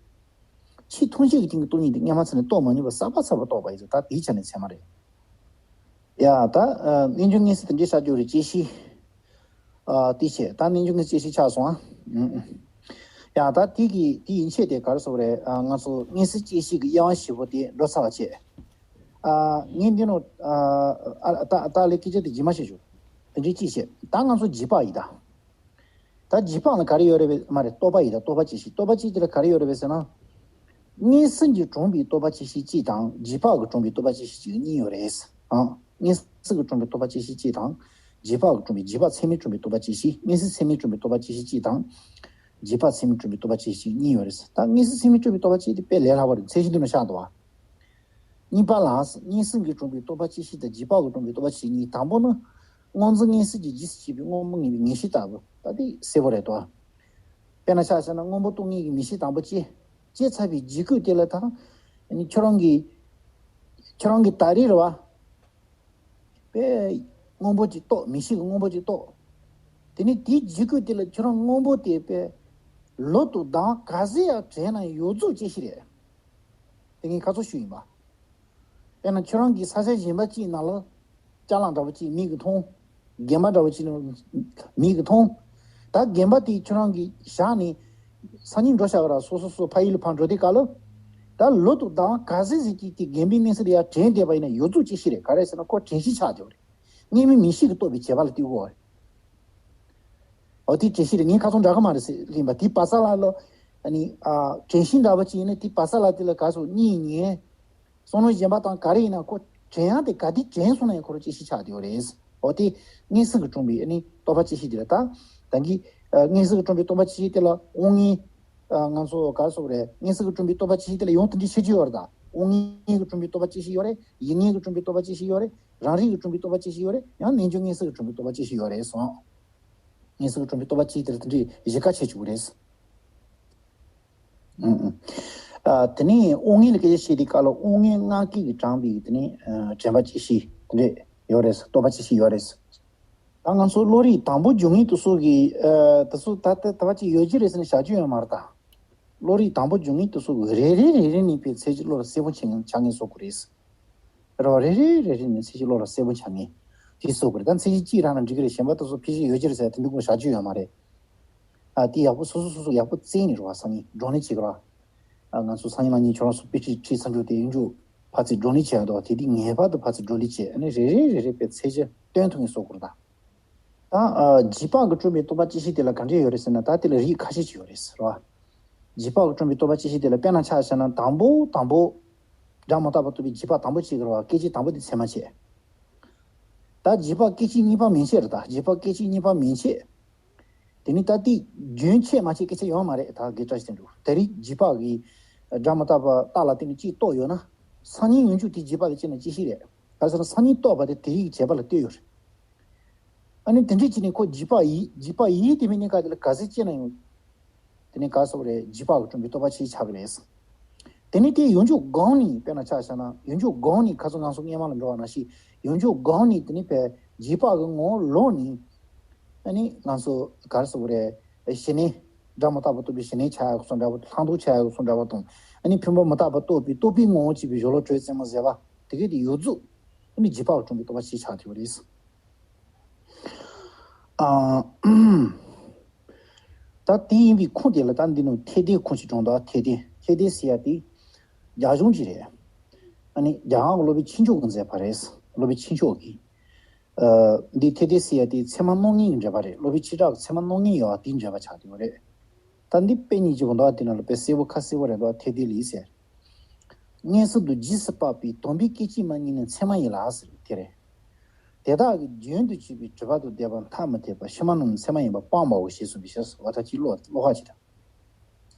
ཕྱི་ཐམས་ཅད་ཀྱི་སྟེང་གི་སྟོང་ཉིད་དེ་སྔ་མ་ཚར་ནས་རྟོགས་མ་མྱོང་བ་གསར་པ་གསར་པ་རྟོགས་པ་ཡིན་ཙང་ད་དེའི་ཆ་ནས་ཚད་མ་རེད། ཡ་ད་ཨ་རྣལ་འབྱོར་མངོན་གསལ་དེ་འདྲའི་བྱ་རྒྱུ་རེད། སྐྱེ་ཤི། ཨ་དེ་བྱས་ད་རྣལ་འབྱོར་མངོན་གསལ་སྐྱེ་ཤི་ཆགས་སོང་ཨ། ཨུམ་ཨུམ། ཡ་ད་དེ་གི་དེ་ཡན་ཆད་དེ་ག་རེ་ཟེར་དགོས་རེད། ཨ་ང་ཚོ་མངོན་གསལ་སྐྱེ་ཤི་གི་དབྱེ་བ་བཞི་པོ་དེ་འགྲོ་ཚར་བ་བྱས། ཨ་ངས་འདི་ནོ་ཨ་ཨ་ད་ད་ལས་སྐད་ཆ་དེ་རྗེས་མ་བཤད་ཆོག་དེ་འདྲའི་ཅིག་བཤད། ད་ང་ཚོ་རྗེས་དཔག་ཡིན་ད། ད་རྗེས་དཔག་ལ་ག་རེ་ཡོད་རེད་པས་མ་རེད། རྟོག་པ་ཡིན་ད། རྟོག་པ་སྐྱེ་ཤི། རྟོག་པ་སྐྱེ་ཤི་དེ་ལ་ག་རེ་ཡོད་རེད་པས་ཟེར་ན། མངོན་སུམ་གྱིས་དྲངས་པའི་རྟོག་པ་སྐྱེ་ཤི་གཅིག་དང་རྗེས་དཔག་གིས་དྲངས་པའི་རྟོག་པ་སྐྱེ་ཤི་གཅིག་གཉིས་ཡོད་རེད། ཨང་། མངོན་སུམ་གྱིས་དྲངས་པའི་རྟོག་པ་སྐྱེ་ཤི་གཅིག་དང་། རྗེས་དཔག་གིས་དྲངས་པའི་རྗེས་དཔག་ཚད་མས་དྲངས་པའི་རྟོག་པ་སྐྱེ་ཤི། མངོན་སུམ་ཚད་མས་དྲངས་པའི་རྟོག་པ་སྐྱེ་ཤི་གཅིག་དང་། རྗེས་དཔག་ཚད་མས་དྲངས་པའི་རྟོག་པ་སྐྱེ་ཤི་གཅིག་གཉིས་ཡོད་རེད། ད་མངོན་སུམ་ཚད་མས་དྲངས་པའི་རྟོག་པ་སྐྱེ་ཤི་དེ་དཔེ་ལས་སླ་བ་རེད། མཚན་གཞི་འདི་ནང་བཞག་འདུག་བ། གཉིས་པ་ལ། མངོན་སུམ་གྱིས་དྲངས་པའི་རྟོག་པ་སྐྱེ་ཤི་དང་རྗེས་དཔག་གིས་དྲངས་པའི་རྟོག་པ་སྐྱེ་ཤི་གཉིས། དང་པོ་ནི། སྔོ་འཛིན་མངོན་སུམ་གྱི་རྗེས་སུ་སྐྱེས་པའི་སྔོན་པོ་ངེས་པའི་ངེས་ཤེས་ལྟ་བུ། ད་དེ་གསལ་པོ་རེད་དོ། དཔེར་ན་ཆ་བཞག་ན་སྔོན་པོ་རྟོགས་ངེས་ཀྱི་མིག་ཤེས་དང་པོ་སྐྱེས། སྐྱེས་ཚར་བའི་རྗེས་ཁུལ་དེ་ལ་ད། ཁྱོད་རང་གི། ཁྱོད་རང་གི་ད་རེས་རེད་བ། དཔེ། སྔོན་པོ་ཅིག་རྟོགས། མིག་ཤེས་ཀྱི་སྔོན་པོ་ཅིག་རྟོགས། དེ་ནས་དེའི་རྗེས་ཁུལ་དེ་ལ་ཁྱོད་རང་སྔོན་པོ་དེ་དཔེ། ལོ་དང་ཟླ་བ་ག་ཚོད་ཡང་དྲན་ན་ཡོངས་རྫོགས་སྐྱེ་ཤི་རེད། དེ་ངས་ཁ་ཚོ་ཞུས་ཡིན་པ། དཔེར་ན་ཁྱོད་རང་གིས་ས་ཆ་གཞན་པ་གཅིག་ནང་ལ་ཅ་ལག་འདྲ་བོ་གཅིག་མིག་གིས་མཐོང་། རྒན་པ་འདྲ་བོ་གཅིག་ནང་མིག་གིས་མཐོང་། ད་རྒན་པ་དེ་ཁྱོད་རང་གིས་བཞག་ནས་སང་ཉིན་འགྲོ་བཞག་ག་ར་སོ་སོ་སོ་ཕ་ཡུལ་ལ་ཕར་འགྲོ་དུས་སྐབས་ལ། ད་ལོ་དང་ཟླ་བ་ག་ཚོད་ཟིག་གིས་དེ་རྒན་པའི་མིག་ཤེས་དེ་ཡར་དྲན་བསྡད་པ་ཡིན་ན་ཡོངས་རྫོགས་སྐྱེ་ཤི་རེད། ག་རེ་ཟེར་ན་ཁོ་དྲན་ཤེས་ཆགས་བསྡད་པ་རེད། སྔོན་མའི་མིག་ཤེས་ཀྱིས་རྟོགས་པའི་བྱེད་པ་ལ་བརྟེན་དགོས་པ་རེད། འོ་དེ་དྲན་ཤེས་རེད། ངས་ཁ་ཚོན་འདྲ་གི་མ་རེད་ཟེར་ལེན་པ་དེ་བ་ས་ལ་ལ། ཨ་ནི་ཨ་དྲན་ཤེས་འདྲ་བ་ཅིག་ཡིན་ན་དེ་བ་ས་ལ་དེ་ལ་ག་སོ་གཉིས་ཉན། བསམ་བློ་གཞན་པ་དང་ག་རེ་ཡིན་ན་ཁོ་དྲན་ཡག་དེ་ག་དེ་དྲན་སོང་ན་ཡང་ཁོ་རང་སྐྱེ་ཤི་ཆགས་བསྡད་ཡོད་རེད། འོ་དེ་མངོན་སུམ་གྱིས་དྲངས་པའི་ཨ་ནི་རྟོག་པ་སྐྱེ་ཤི་དེ་ལ་ད། ད་གིན་ཨ་མངོན་སུམ་གྱིས་དྲངས་པའི་རྟོག་པ་སྐྱེ་ཤི་དེ་ལ་དབང་མངོན། ཨ། ང་ཚོ་ག་རེ་ཟེར་དགོས་རེད། མངོན་སུམ་གྱིས་བསྐྲུན་པའི་རྟོག་པ་ཅི་ཞིག་དེ་ལ་ཡང་དེ་འདྲའི་ཤེས་རྒྱུ་ཡོད་རེད་ད། དབང་མངོན་གྱིས་བསྐྲུན་པའི་རྟོག་པ་ཅི་ཞིག་ཡོད་རེད། ཡུལ་མངོན་གྱིས་བསྐྲུན་པའི་རྟོག་པ་ཅི་ཞིག་ཡོད་རེད། རང་རིག་གིས་བསྐྲུན་པའི་རྟོག་པ་ཅི་ཞིག་ཡོད་རེད། ཡང་རྣལ་འབྱོར་མངོན་སུམ་གྱིས་བསྐྲུན་པའི་རྟོག་པ་ཅི་ཞིག་ཡོད་རེད་གསུངས། མངོན་སུམ་གྱིས་བསྐྲུན་པའི་རྟོག་པ་ཅི་ཞིག་དེ་ལ་དེ་འདྲའི་བཞི་ཀ་ཕྱེ་བཅུག་གི་རེད། ཨུ་ཨུ། ཨ། དེ་ནས་དབང་མངོན་ལ་སྐད་ཆ་བཤད་དུས་སྐབས་ལ་དབང་མངོན་སྔགས་ཀྱིས་དྲངས་པའི་དེ་ནས་ཨ། དྲན་པ་ཅི་ཞིག་དེ་འདྲ་ཡོད་རེད། རྟོག་པ་ཅི་ཞིག་ཡོད་རེད། ད་ང་ཚོ་བློ་རིག་དང་པོ་འབྱུང་ངེས་དེ་ཚོ་གི་ཨ། དེ་ཚོ་ད་ལྟ་ད་བ་ཅིག་ཡོད་ཀྱི་རེད་ཟེར་ནས་བཞག་རྒྱུ་ཡོད་མ་རེད་ད། བློ་རིག་དང་པོ་འབྱུང་ངེས་དེ་ཚོ་གི་རེ་རེ་རེ་རེ་ནས་ཕར་ཚད་གཞི་བློ་ལ་གསལ་པོ་ཆགས་ངེས་བཟོ་དགོས་རེད། རེད་བ། རེ་རེ་རེ་རེ་ནས་ཚད་གཞི་བློ་ལ་གསལ་པོ་ཆགས་ངེས་དེ་བཟོ་དགོས་རེད། ད་ཚད་གཞི་གཅིག་རང་ལ་འགྲིག་གི་རེད། གཞན་པ་དེ་ཚོ་ཕལ་ཆེར་ཡོད་ཀྱི་རེད་ཟེར་དེ་འདྲ་ཀུན་བཞག་རྒྱུ་ཡོད་མ་རེད། ཨ། དེ་ཡག་པོ་སོ་སོ་སོ་སོ་ཡག་པོ་བཙལ་ནས་རེད་བ། སང་ཉིན་བགྲོ་གླེང་བྱེད་དགོས་རེད་བ། ཨ། ང་ཚོ་སང་ཉིན་གནངས་ཉིན་ཁྱོད་རང་ཚོ་དཔེ་ཁྲིད་ཁྲིད་ཚར་འགྲོ་དེ་ཡོང་རྒྱུ་ཕར་ཚུར་བགྲོ་གླེང་བྱེད་ཡག་འདུག་བ། དེ་དུས་ངེས་པར་དུ་ཕར་ཚུར་བགྲོ་གླེང་བྱས། ཨ་ནི་རེ་རེ་རེ་རེ་བྱས་ཚད་གཞི་སྟོན་ཐུབ་ངེས་བཟོ་དགོས་རེད་ད། ད་ཨ། རྗེས་དཔག་གིས་བསྐྲུན་པའི་རྟོག་པ་ཅི་ཞིག་དེ་ལ་ག་འདྲས་ཡོད་རེད་ཟེར་ན། ད་དེ་ལ་རིགས་ཁ་ཤས་ཅིག་ཡོད་རེད་ཟེར་བ། རྗེས་དཔག་གིས་བསྐྲུན་པའི་རྟོག་པ་ཅི་ཞིག་དེ་ལ་དཔེར་ན་ཆ་བཞག་ན་དང་པོ་དང་པོ་སྒྲ་མི་རྟག་པ་རྟོགས་པའི་རྗེས་དཔག་དང་པོ་གཅིག་གི་རེད་བ། སྐད་ཅིག་དང་པོ་དེ་ཚད་མ་བྱས། ད་རྗེས་དཔག་སྐད་ཅིག་གཉིས་པ་མན་ཆད་རེད་ད། རྗེས་དཔག་སྐད་ཅིག་གཉིས་པ་མན་ཆད། དེ་ནི་ད་ལྟའི་རྒྱུན་ཆད་མ་ཆད་སྐད་ཆ་ཡོད་མ་རེད། ད་གི་བཀྲ་ཤིས་དོན་གྲུབ། ད་རེས་རྗེས་དཔག་གིས་སྒྲ་མི་རྟག་པ་རྟགས་ལ་བརྟེན་ནས་གཅིག་རྟོགས་ཡོད་ན། སང་ཉིན་ཡོང་རྒྱུ་དེ་རྗེས་དཔག་ལ་དཔྱད་ན་ཅི་ཞིག་རེད། ག་ཟེར་ན་སང་ཉིན་རྟོགས་པ་དེ་དེ་རིང་གི་བྱེད་པ་ལ་ལྟོས་ཡོད་རེད། ཨ་ནི་དེ་འདྲ་བྱས་ནས་ཁོ་རྗེས་དཔག་ཡིན། རྗེས་དཔག་ཡིན་དེ་མིན་གནས་སྐབས་དེ་ལ་ག་ཚོད་དཔྱད་ན་ཡང་། དེ་ནས་ག་སོགས་རེད། རྗེས་དཔག་གིས་བསྐྲུན་པའི་རྟོག་པ་ཅིག་ཆགས་ཀྱི་རེད། དེ་ནས་དེ་ཡོངས་གྲུབ་སྒོམ་ནས་དཔེར་ན་ཆ་བཞག་ན། ཡོངས་གྲུབ་སྒོམ་ནས་ཁ་སང་ང་ཚོ་སྔོན་མ་ལ་འགྲོ་བ་ནང་བཞིན་ཡོངས་གྲུབ་སྒོམ་ནས་དེ་ནས་ཕར་རྗེས་དཔག་གི་ངོ་བོ་ལོག་ནས། ཨ་ནི་ང་ཚོ་ག་རེ་ཟེར་དགོས་རེད། གཞི་གནས། སྒྲ་མི་རྟག་པ་རྟོགས་པའི་གཞི་གནས་ཆགས་ཡག་གི་བཟོ་འདྲ་བོ། ལྷག་མཐོང་ཆགས་ཡག་གི་བཟོ་འདྲ་བོ་དང་། ཨ་ནི་འཕེན་པ་མི་རྟག་པ་རྟོགས་པའི་རྟོག་པའི་ངོ་བོ་བྱས་པའི་གཞོན་ལུ་དྲོད་རྩེ་མོ་ཟེར་བ། དེ་གས་དེ་ཡོངས་རྫོགས་ཨ་ནི་རྗེས་དཔག་གིས་བསྐྲུན་པའི་རྟོག་པ་ཅིག་ཆགས་ཐུབ་པ་རེད། ཨ། ད་དེ་ཡིན་པའི་ཁུངས་དེ་ལ་ད་འདི་ནང་འཐད་ལྡན་ཁུངས་ཤིག་དྲངས་འདུག་འཐད་ལྡན། འཐད་ལྡན་ཟེར་ཡ་དེ་རྒྱ་གཞུང་གི་རེད། ཨ་ནི་རྒྱ་གར་གྱི་སློབ་དཔོན་ཆོས་མཆོག་གིས་མཛད་པ་རེད། སློབ་དཔོན་ཆོས་མཆོག་གིས། ཨ། འདི་འཐད་ལྡན་ཟེར་ཡ་དེ་ཚད་མ་རྣམ་ངེས་ཀྱི་འགྲེལ་པ་རེད། སློབ་དཔོན་ཆོས་གྲགས་ཀྱི་ཚད་མ་རྣམ་ངེས་ཡོད་པ་དེའི་འགྲེལ་པ་ཆགས་བསྡད་ཡོད་རེད། ད་འདི་དཔེ་རྙིང་ཅིག་འདུག་དེ་ནང་ལ་དཔེ་གསལ་པོ་ཁ་གསལ་པོ་རེད་འདུག་འཐད་ལྡན་ལས་ཟེར། མངོན་སུམ་དུ་རྗེས་སུ་དཔག་པའི་དོན་པའི་སྐད་ཅིག་མ་ཉིད་ནི་ཚད་མ་ཡིན་ལ་ཟེར་བ་དེ་རེད། དེ་དག་གི་རྒྱུན་དུ་གྱུར་པའི་གྲུབ་པ་དང་ལྡན་པ་ཐ་མི་དད་པ་ཕྱི་མ་རྣམས་ཚད་མ་ཡིན་པ་སྤངས་པའོ་ཞེས་གསུངས་པའི་ཕྱིར་ཟེར་བ། ད་ཅིག་ཀློག་ཀློག་ཁ་ཅིག་དང་།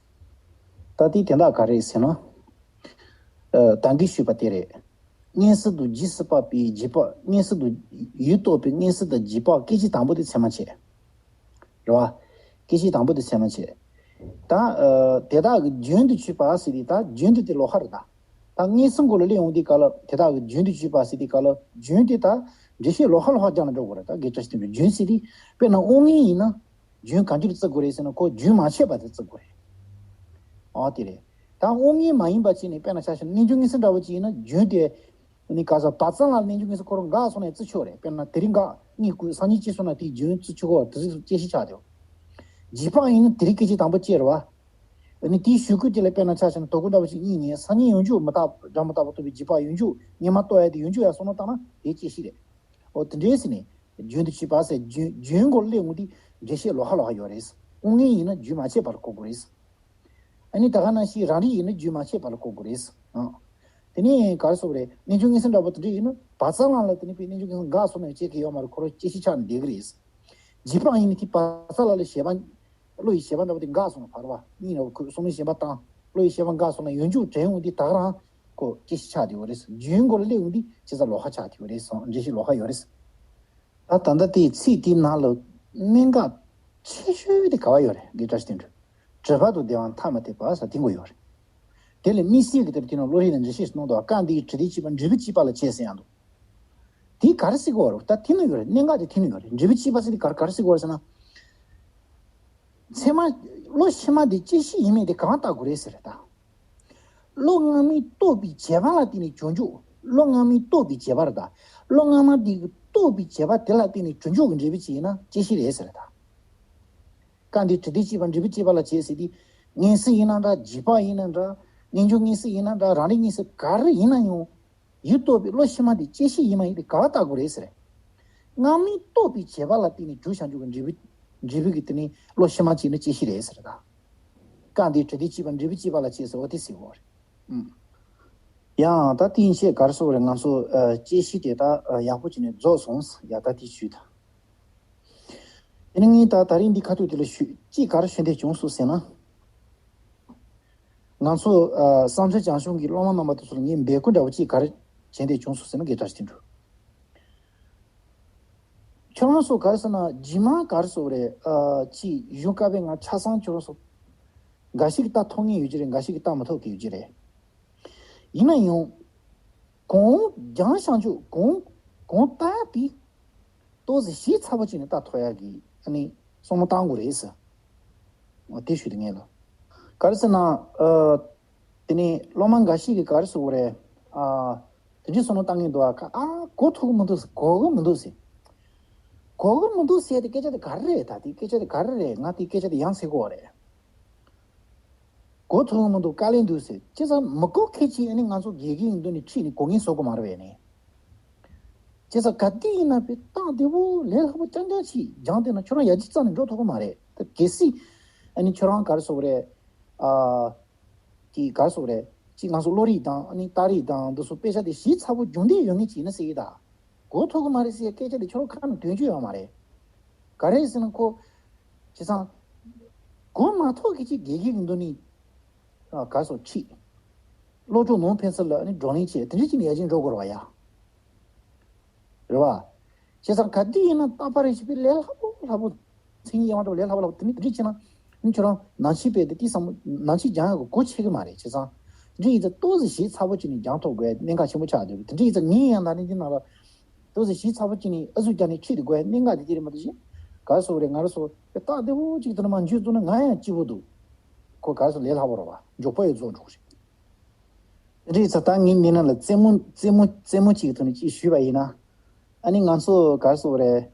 ད་དེ་དེ་དག་ག་རེ་ཟེར་ན། ཨ། ད་གིན་ཞུས་པ་དེ་རེད། མངོན་སུམ་དུ་རྗེས་སུ་དཔག་པའི་རྗེས་དཔག་མངོན་སུམ་དུ་ཡུལ་རྟོགས་པའི་མངོན་སུམ་དུ་རྗེས་དཔག་སྐད་ཅིག་དང་པོ་དེ་ཚད་མ་བྱས། རེད་བ། སྐད་ཅིག་དང་པོ་དེ་ཚད་མ་བྱས། ད། ཨ། དེ་དག་གི་རྒྱུན་དུ་གྱུར་པ་ཟེར་དུས་ད་རྒྱུན་དུ་དེ་ལོགས་ཀ་རེད་ད། ད་མངོན་སུམ་སྒོ་ལ་སླེབས་ཡོང་དུས་སྐབས་ལ་དེ་དག་གི་རྒྱུན་དུ་གྱུར་པ་ཟེར་དུས་སྐབས་ལ་རྒྱུན་དེ་ད་འགྲེལ་བཤད་ལོགས་ཀ་ལོགས་ཀ་རྒྱག་ན་འགྲོ་གི་རེད། ད་གི་བཀྲ་ཤིས་དོན་གྲུབ། རྒྱུན་ཟེར་དུས་དཔེར་ན་དབང་མངོན་ཡིན་ན། རྒྱུན་གང་ཅིར་བརྩི་དགོས་རེད་ཟེར་ན་ཁོ་རྒྱུན་མ་ཆད་པ་དེ་བརྩི་དགོས་རེད། ཨོ་དེ་རེད། ད་དབང་མངོན་མ་ཡིན་པ་ཅིག་ནི་དཔེར་ན་ཆ་བཞག་ན་རྣལ་འབྱོར་མངོན་སུམ་འདྲ་བོ་ཅིག་ཡིན་ན་རྒྱུན་དེ། ནི་ག་ས་བག་ཙམ་ལ་རྣལ་འབྱོར་མངོན་སུམ་ཁོ་རང་འགག་སོང་ན་བརྩི་ཆོག་རེད། དཔེར་ན་དེ་རིང་འགག་གཉིད་ཁུག་སང་ཉིན་སྐྱེས་སོང་ན་དེའི་རྒྱུན་བརྩི་ཆོག་གོ། དེ་ཚོ་དཔྱད་གཞི་ཆགས་ཡོད། རྗེས་དཔག་ཡིན་ན་དེ་རིང་སྐད་ཅིག་དང་པོ་སྐྱེས་རེད་བ། ནི་དེའི་གཞུག་གུ་དེ་ལ་དཔེར་ན་ཆ་བཞག་ན་དོ་དགོང་འདྲ་བོ་ཞིག་གཉིད་ཉལ། སང་ཉིན་ཡོང་རྒྱུ་མི་རྟག་སྒྲ་མི་རྟག་པ་རྟོགས་པའི་རྗེས་དཔག་ཡོང་རྒྱུ་ཉི་མ་རྟོགས་ཡ་དེ་ཡོང་རྒྱུ་ཡ་བསམ་བློ་བཏང་ན་དེ་དཔྱད་གཞི་རེད། འོ་དེ་འདྲའི་ཟེར་ནས་རྒྱུན་དུ་གྱུར་པ་ཟེར་རྒྱུན་རྒྱུན་སྒོ་སླེབས་འོང་དུས་འགྲེལ་བཤད་ལོགས་ཀ་ལོགས་ཀ་ཡོད་རེད། དབང་མངོན་ཡིན་ན་རྒྱུན་མ་ཆད་པར་གོ་དགོས་རེད། ཨ་ནི་ད་ག་ནང་བཞིན་རང་རིག་ཡིན་ན་རྒྱུན་མ་ཆད་པ་ལ་གོ་དགོས་རེད། ཨ། དེ་ནས་ག་རེ་ཟེར་དགོས་རེད། རྣལ་འབྱོར་མངོན་སུམ་འདྲ་པོ་དེ་འདྲ་ཡིན་ན་བག་ཙམ་ལ་དེ་ནས་དཔེ་རྣལ་འབྱོར་མངོན་སུམ་འགག་སོང་ན་ཡང་བྱེད་ཀྱི་ཡོད་མ་རེད། ཁོ་རང་སྐྱེ་ཤི་ཆགས་ནས་བསྡད་ཀྱི་རེད། རྗེས་དཔག་ཡིན་ན་དེ་བག་ཙམ་ལ་ལ་ཞེད་པ། བློ་ཡི་ཞེད་པ་འདྲ་པོ་དེ་འགག་སོང་ན་ཕར་བ་གཉིད་ལ་ཁུག་བསམ་བློའི་ཞེན་པ་བཏང་། བློ་ཡི་ཞེད་པ་འགག་སོང་ན་ཡོང་རྒྱུ་དྲན་འོང་དུས་ད་ག་རང་ཁོ་སྐྱེ་ཤི་ཆགས་བསྡད་ཡོད་རེད། རྒྱུན་སྒོ་ལ་སླེབས་འོང་དུས་ཅི་ཙམ་ལོགས་ཀ་ཆགས་བསྡད་ཡོད་རེད་སོང་། འགྲེལ་བཤད་ལོགས་ཀ་ཡོད་རེད། ད་ད་ལྟ་དེའི་ཚིག་དེའི་ནང་ལ་གནད་འགག་ཆེ་ཤོས་དེ་ག་བ་ཡོད་རེད། དགེ་བཀྲ་ཤིས་དོན་གྲུབ། གྲུབ་པ་དང་ལྡན་པ་ཐ་མ་དད་པ་ཟེར་དེ་འགོ་ཡོད་རེད། དེ་ལས་དམིགས་བསལ་གྱི་དེར་དེ་ནང་བློ་རིག་ལ་འགྲེལ་བཤད་གནང་འདུག་སྐབས་འདིའི་དྲི་དེ་གཅིག་པ་འབྲས་བུ་གཅིག་པ་ལ་བྱེད་ཟེར་ཡང་འདུག་དེ་ག་རེ་ཟེར་གྱི་ཡོད་རེད། ད་དེ་ནང་ཡོད་རེད། གནད་འགག་དེ་དེ་ནང་ཡོད་རེད། འབྲས་བུ་གཅིག་པ་ཟེར་དེ་ག་རེ་ག་རེ་ཟེར་གྱི་ཡོད་རེད་ཟེར་ན། ཚད་མ། བློ་ཕྱི་མ་དེ་སྐྱེ་ཤི་ཡིན་མིན་དེ་གང་བལྟ་དགོས་རེད་ཟེར་ད། བློ་སྔ་མའི་རྟོགས་པའི་བྱེད་པ་ལ་བརྟེན་ནས་བྱུང་རྒྱུ། བློ་སྔ་མའི་རྟོགས་པའི་བྱེད་པ་རེད་ད། བློ་སྔ་མ་དེ་གི་རྟོགས་པའི་བྱེད་པ་དེ་ལ་བརྟེན་ནས་བྱུང་རྒྱུ་གི་འབྲས་བུ་ཅིག་ཡིན་ན་སྐྱེ་ཤི་རེད་ཟེར་ད། སྐབས་འདིའི་དྲི་དེ་གཅིག་པ་འབྲས་བུ་གཅིག་པ་ལ་བྱེད་ཟེར་དུས། མངོན་སུམ་ཡིན་ན་འདྲ། རྗེས་དཔག་ཡིན་ན་འདྲ། རྣལ་འབྱོར་མངོན་སུམ་ཡིན་ན་འདྲ། རང་རིག་མངོན་སུམ་ག་རེ་ཡིན་ན་ཡང་། ཡུལ་རྟོགས་པའི་བློ་ཕྱི་མ་དེ་སྐྱེ་ཤི་ཡིན་མ་ཡིན་དེ་ག་བ་བལྟ་དགོས་རེད་ཟེར། སྔ་མའི་རྟོགས་པའི་བྱེད་པ་ལ་བརྟེན་ནས་གྲུབ་བྱུང་རྒྱུ་གི་འབྲས་བུ། འབྲས་བུ་གི་དེ་ནི་བློ་ཕྱི་མ་གཅིག་ནི་སྐྱེ་ཤི་རེད་ཟེར་ད། སྐབས་འདིའི་དྲི་དེ་གཅིག་པ་འབྲས་བུ་གཅིག་པ་ལ་བྱེད་ཟེར་བ་དེ་ཟེར་བ་རེད། ཨུམ། ཡང་ད་དེ་ཡིན་ཕྱིར་ག་རེ་ཟེར་བ་རེད། ང་ཚོ་ཨ། དཔྱད་གཞི་དེ་དག་ཨ། ཡག་པོ་བྱས་ནས་རྫོགས་སོང་། ཡ་ད་དེ་ཞུས་ད། དེ་ནས་ངས་ད་ད་རིང་འདི་ཁ་ཐུག་དེ་ལ་ཞུ་གཅིག་ག་རེ་ཞུ་འདོད་བྱུང་སོང་ཟེར་ན། ང་ཚོ་ཨ་བསམ་འཆར་བྱང་ཆུང་གི་སློབ་མ་རྣམ་པ་དེ་ཚོ་ལ་ངས་འབོད་སྐུལ་འདྲ་བོ་ཅིག་ག་རེ་བྱས་ཏེ་བྱུང་སོང་ཟེར་ན། དགེ་བཀྲ་ཤིས་དོན་གྲུབ། ཁྱོད་རང་ཚོ་ག་རེ་ཟེར་ན་རྗེས་མ་ག་རེ་ཟེར་དགོས་རེད། ཨ་ཅིག་གཞུང་བཀའ་པོད་ང་ཆ་ཚང་ཁྱོད་རང་ཚོ་འགའ་ཞིག་གིས་ལྟ་ཐུབ་མཁན་ཡོད་ཀྱི་རེད། འགའ་ཞིག་གིས་ལྟ་མི་ཐུབ་མཁན་ཡོད་ཀྱི་རེད། ཡིན་ན་ཡང་གོང་རྒྱང་ཤང་ཆུ་གོང་གོང་ལྟ་དེ་ཏོག་ཙམ་ཞིབ་ཚགས་པོ་བྱས་ནས་ལྟ་ཐུབ་ཡག་གི་ཨ་ནི་བསམ་བློ་བཏང་དགོས་རེད་ཟེར། འོ་དེ་ཞུ་དེ་ངས་ལ། ག་རེ་ཟེར་ན་ཨ་དེ་ནས་སློབ་མ་འགའ་ཞིག་གིས་ག་རེ་ཟེར་དགོས་རེད། ཨ་དེ་འདྲའི་བསམ་བློ་བཏང་གིན་འདུག་ཨ་ཁ་ཨ་གོ་ཐུབ་ཀྱི་མི་འདུག་ཟེར། གོ་གི་མི་འདུག་ཟེར། གོ་གི་མི་འདུག་ཟེར་དེ་སྐད་ཆ་དེ་ག་རེ་རེད། ད་དེ་སྐད་ཆ་དེ་ག་རེ་རེད། ང་དེ་སྐད་ཆ་དེ་ཡང་ཟེར་དགོས་རེད། གོ་ཐུབ་ཀྱི་མི་འདུག་དཀའ་ལས་འདུག་ཟེར། བྱས་ཙང་མི་གོ་མཁན་ཅིག་ཨ་ནི་ང་ཚོ་དགེ་རྒན་གྱི་མདུན་ནས་ཁྲིད་ནས་གོ་མཁན་བཟོ་དགོས་མ་རེད་པས་ནི། བྱས་ཙང་ག་དུས་ཡིན་ན་དཔེ་སྟངས་བདེ་པོ་ལས་སླ་པོ་རྐྱང་རྐྱང་ཅིག་སྦྱངས་བསྡད་ན་ཁྱོད་རང་ཡར་རྒྱས་རྩ་ནས་འགྲོ་ཐུབ་ཀྱི་མ་རེད། ད་གལ་སྲིད་ཨ་ནི་ཁྱོད་རང་ག་རེ་ཟེར་དགོས་རེད། ཨ་ཅིག་ག་རེ་ཟེར་དགོས་རེད། ཅིག་ང་ཚོ་བློ་རིག་དང་ཨ་ནི་རྟགས་རིགས་དང་འདི་ཚོ་དཔེ་ཆ་དེ་ཞིབ་ཚགས་པོ་རྒྱུགས་འདེད་ཡོད་མཁན་ཅིག་ཡིན་ན་ཟེར་གྱི་ད། གོ་ཐུབ་ཀྱི་མ་རེད་ཟེར་སྐད་ཆ་དེ་ཁྱོད་རང་ཁ་ནས་འདོན་རྒྱུ་ཡོད་མ་རེད། ག་རེ་ཟེར་ན་ཁོ་བྱས་ཙང་གོ་མ་ཐུབ་མཁན་ཅིག་དགེ་རྒན་གྱི་མདུན་ནས་ཨ་ག་རེ་ཟེར་ཁྲིད། སློབ་ཕྲུག་ནང་ཕན་ཚུན་ལ་ཨ་ནི་བགྲོ་གླེང་བྱས་དེ་འདྲ་ཅིག་ནས་ཡར་རྒྱས་འགྲོ་དགོས་རེད་པ་ཡ། རེད་པ། བྱས་ཙང་ག་དུས་ཡིན་ན་རྟག་པར་རེ་བྱས་པའི་ལས་སླ་པོ་སླ་པོ། མཚན་ཉིད་དབྱེ་བ་འདྲ་བོ་ལས་སླ་པོ་སླ་པོ་དེ་ནི་དེ་འདྲ་བྱས་ན་ནི་ཁྱོད་རང་ནང་ཆོས་དཔེ་དེ་དེ་བསམ་ནང་ཆོས་སྦྱང་ཡག་གི་གོ་ཆོད་ཀྱི་མ་རེད། བྱས་ཙང་དེ་འདྲ་ཡིན་ཙང་ཏོག་ཙམ་ཞིབ་ཚགས་པོ་བྱས་ནས་སྦྱང་ཐུབ་དགོས་གནད་འགག་ཆེན་པོ་ཆགས་འདུག་དེ་འདྲ་ཡིན་ཙང་ངས་ཡང་ད་ནི་འདི་ནང་ལ་ཏོག་ཙམ་ཞིབ་ཚགས་པོ་བྱས་ནས་ཨུ་ཚུགས་རྒྱག་ནས་ཁྲིད་དགོས་གནད་འགག་དེ་དེ་རེད་མ་གཏོགས་གཞན་ག་རེ་ཟེར་དགོས་རེད། ང་རེ་ཟེར་དཔེ་རྟགས་བདེ་པོ་ཅིག་དེ་ནས་མར་འཇུས་བཙུགས་ན་ང་ཡང་སྐྱིད་པོ་འདུག་ཁོ་ག་རེ་ཟེར་ལས་སླ་པོ་རེད་པ། མགྱོགས་པོ་ཡང་རྫོགས་འགྲོ་གི་རེད། དེ་འདྲ་ཡིན་ཙང་ད་ངས་འདི་ནང་ལ་རྩེད་མོ་རྩེད་མོ་རྩེད་མོ་གཅིག་གི་ཐོག་ནས་གཅིག་ཞུས་པ་ཡིན་ན། ཨ་ནི་ང་ཚོ་ག་རེ་ཟེར་དགོས་རེད།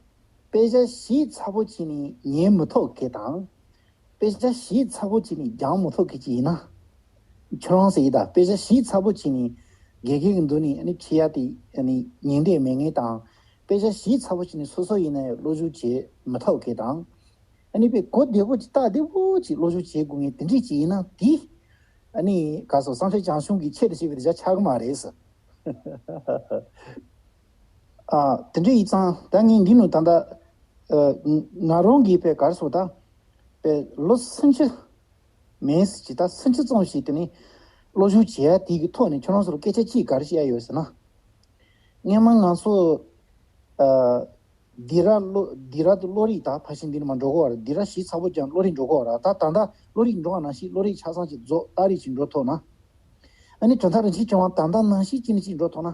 དཔེ་ཆ་ཞིབ་ཚགས་པོ་བྱས་ནས་ཉན་མི་ཐུབ་མཁན་དང་། དཔེ་ཆ་ཞིབ་ཚགས་པོ་བྱས་ནས་སྦྱང་མི་ཐུབ་མཁན་ཅིག་ཡིན་ན། ཁྱོད་རང་ཟེར་གྱི་ད་དཔེ་ཆ་ཞིབ་ཚགས་པོ་བྱས་ནས་དགེ་རྒན་གྱི་མདུན་ནས་ཨ་ནི་ཁྲིད་ཡག་དེ་ཨ་ནི་ཉན་བསྡད་མེད་མཁན་དང་། དཔེ་ཆ་ཞིབ་ཚགས་པོ་བྱས་ནས་སོ་སོ་ཡིན་ན་ཡང་སློབ་སྦྱོང་བྱེད་མི་ཐུབ་མཁན་དང་། ཨ་ནི་དཔེ་གོ་བདེ་པོ་ཅིག་རྟགས་བདེ་པོ་ཅིག་སློབ་སྦྱོང་བྱེད་དགོས་མཁན་དེ་འདྲས་ཅིག་ཡིན་ན་དེ། ཨ་ནི་ག་རེ་ཟེར་བསམ་འཆར་བྱང་ཆུབ་ཀྱི་ཆེད་དུ་བྱས་པའི་དེ་ཆ་ཆགས་ཀྱི་མ་རེད་ཟེར། ཨ་དེ་འདྲ་ཡིན་ཙང་ད་ངས་འདི་ནང་ད་ལྟ་ཨ་ང་རང་གིས་དཔེ་ག་རེ་ཟེར་ད་དཔེ་ལོ་སུམ་ཅུ་མིན་ཅི་ད་སུམ་ཅུ་ཙམ་ཞིག་དེ་ནས་སློབ་སྦྱོང་བྱེད་ཡ་དེ་གི་ཐོག་ནས་ཁྱོད་རང་ཚོར་སྐད་ཆ་གཅིག་ག་རེ་བཤད་ཡ་ཡོད་ཟེར་ན། སྔོན་མ་ང་ཚོ་ཨ་སྡིགས་ར་བློ་སྡིགས་ར་དང་བློ་རིག་ད་ཕལ་ཆེར་འདི་ནས་མར་འགྲོ་དགོས་པ་རེད། སྡིགས་ར་ཞིབ་ཚགས་པོ་སྦྱངས་བློ་རིག་འགྲོ་དགོས་པ་རེད། ད་ད་ལྟ་བློ་རིག་འགྲོ་བ་ནང་བཞིན་བློ་རིག་ཆ་ཚང་ཅིག་རྫོགས་རྟགས་རིགས་ཅིག་འགྲོ་ཐུབ་ན། ཨ་ནི་གྲུབ་མཐའ་རིན་ཆེན་བྱེ་བ་ད་ལྟ་ནང་བཞིན་ཅིག་ནས་ཅིག་འགྲོ་ཐུབ་ན།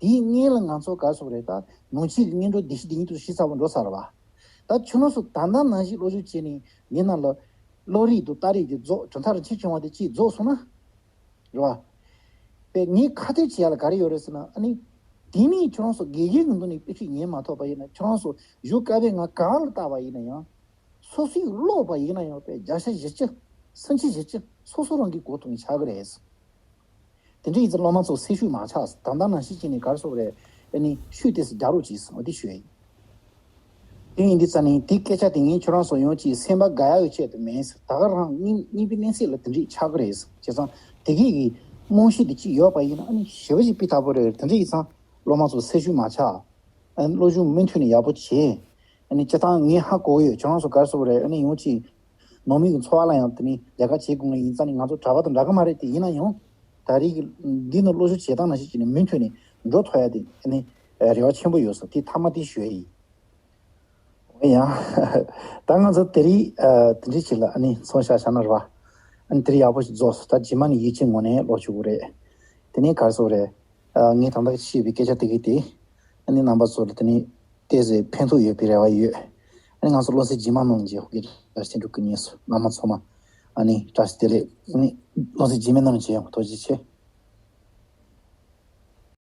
དེའི་སྔོན་ལ་ང་ཚོ་ག་རེ་ཟེར་དགོས་རེད། ད་ནང་ཆོས་ཀྱི་སྔོན་འགྲོ་བདེ་གཤེགས་བདེ་སྙིང་དེ་ཚོ་ཞིབ་ཚགས་པོ་འགྲོ་ཚར་བ། ད་ཁྱོད་རང་ཚོ་ད་ལྟ་ནང་བཞིན་སློབ་སྦྱོང་བྱས་ནས་འདི་ནང་ལ་བློ་རིག་དང་རྟགས་རིགས་དེ་རྫོགས་གྲུབ་མཐའ་རིན་ཆེན་བྱེ་བ་དེ་ཅིག་རྫོགས་སོང་ན། རེད་བ། དཔེ་ངས་ཁ་གཏད་བྱེད་ཡ་ལ་ག་རེ་ཡོད་རེད་ཟེར་ན། ཨ་ནི་དེ་ནས་ཁྱོད་རང་ཚོ་དགེ་རྒན་གྱི་མདུན་ནས་དཔེ་ཁྲིད་ཉན་མ་ཐུབ་པ་ཡིན་ན། ཁྱོད་རང་ཚོ་གཞུང་བཀའ་པོད་ལྔ་ག་ལ་བལྟས་པ་ཡིན་ན་ཡང་། སོ་སོས་ཀློག་པ་ཡིན་ན་ཡང་དཔེ་བརྒྱ་ཆ་བཞི་བཅུ་སུམ་ཅུ་བཞི་བཅུ་སོ་སོ་རང་གིས་གོ་ཐུབ་མཁན་ཆགས་ཀྱི་རེད། དེ་འདྲ་ཡིན་ཙང་སློབ་མ་ཚོ་སེམས་ཤུགས་མ་ཆག་ད་ལྟ་ནང་བཞིན་བྱས་ནས་ག་རེ་ཟེར་དགོས་རེད། ཨ་ནི་ཤུགས་ཏོག་ཙམ་རྒྱག་རོགས་གྱིས་ཟེར་འོ་དེ་ཞུ་ཡ་ཡིན། དེ་ཡིན་དུས་ཙ་ནས་དེ་སྐད་ཆ་དེ་ངས་ཁྱོད་རང་ཚོ་ཡང་ཅིག་སེམས་པ་དགའ་ཡག་གི་ཆེད་དུ་མིན། ད་ག་རང་གཉིས་གཉིས་པའི་གནས་ཚད་ལ་དེ་འདྲས་ཆགས་ཀྱི་རེད། བྱས་ཙང་དེ་གས་ཀྱི་རྨང་གཞི་དེ་གཅིག་ཡོད་པ་ཡིན་ན་ཨ་ནི་ཞེ་པོ་ཅིག་སྤུས་དག་པོ་རེད། དེ་འདྲ་ཡིན་ཙང་སློབ་མ་ཚོ་སེམས་ཤུགས་མ་ཆག་ཨ་ནི་སློབ་སྦྱོང་མུ་མཐུད་ནས་ཡག་པོ་བྱེད། ཨ་ནི་སྤྱིར་བཏང་ངས་ཧ་གོ་གི་ཡོད། ཁྱོད་རང་ཚོ་ག་རེ་ཟེར་དགོས་རེད། ཨ་ནི་ཡང་ཅིག་ནང་མི་གི་འཚོ་བ་ལ་ཡང་དེ་ནི་ལས་ཀ་བྱེད་དགོས་ངེས་ཡིན་ཙང་ནི་ང་ཚོ་གྲྭ་པ་དང་འདྲ་གི་མ་རེད། དེ་ཡིན་ན་ཡང་ད་རེས་ཀྱི་འདི་ནི་སློབ་སྦྱོང་བྱེད་སྟངས་ནང་བཞིན་བྱས་ནས་མུ་མཐུད་ནས་འགྲོ་ཐུབ་ཡ་དེ་ཨ་ནི་རེ་བ་ཆེན་པོ་ཡོད་ཟེར་དེ་མཐའ་མ་དེ་ཞུ་ཡ་ཡིན། འོ་ཡ། ད་ང་ཚོ་དེ་རིང་ཨ་དེ་འདྲའི་ཞིག་ལ་ཨ་ནི་མཚོན་བྱ་བཞག་ན་རེད་བ། ཨ་ནི་དེ་རིང་ཡག་པོ་ཞིག་རྫོགས་སོང་། ད་རྗེས་མ་ནི་ཡིད་ཆེས་ངོ་ནས་ཀློག་ཆོག་གི་རེད། དེ་ནས་ག་རེ་ཟེར་དགོས་རེད། ཨ་ངས་ད་ལྟ་བཤད་པའི་སྐད་ཆ་དེ་གས་དེ་ཨ་ནི་རྣམ་པ་ཚོ་ལ་དེ་ནས་ཏོག་ཙམ་ཕན་ཐོགས་ཡོད་པའི་རེ་བ་ཡོད། ཨ་ནི་ང་ཚོ་སློབ་ཚན་རྗེས་མ་ནང་མཇལ། ཧོ་གི་བཀྲ་ཤིས་དོན་གྲུབ་སྐུ་ཉིད་སུ་བླ་མ་ཚང་མ་ཨ་ནི་བཀྲ་ཤིས་བདེ་ལེགས། ཨ་ནི་སློབ་ཚན་རྗེས་མའི་ནང་མཇལ་ཡོང་། ཐུགས་རྗེ་ཆེ།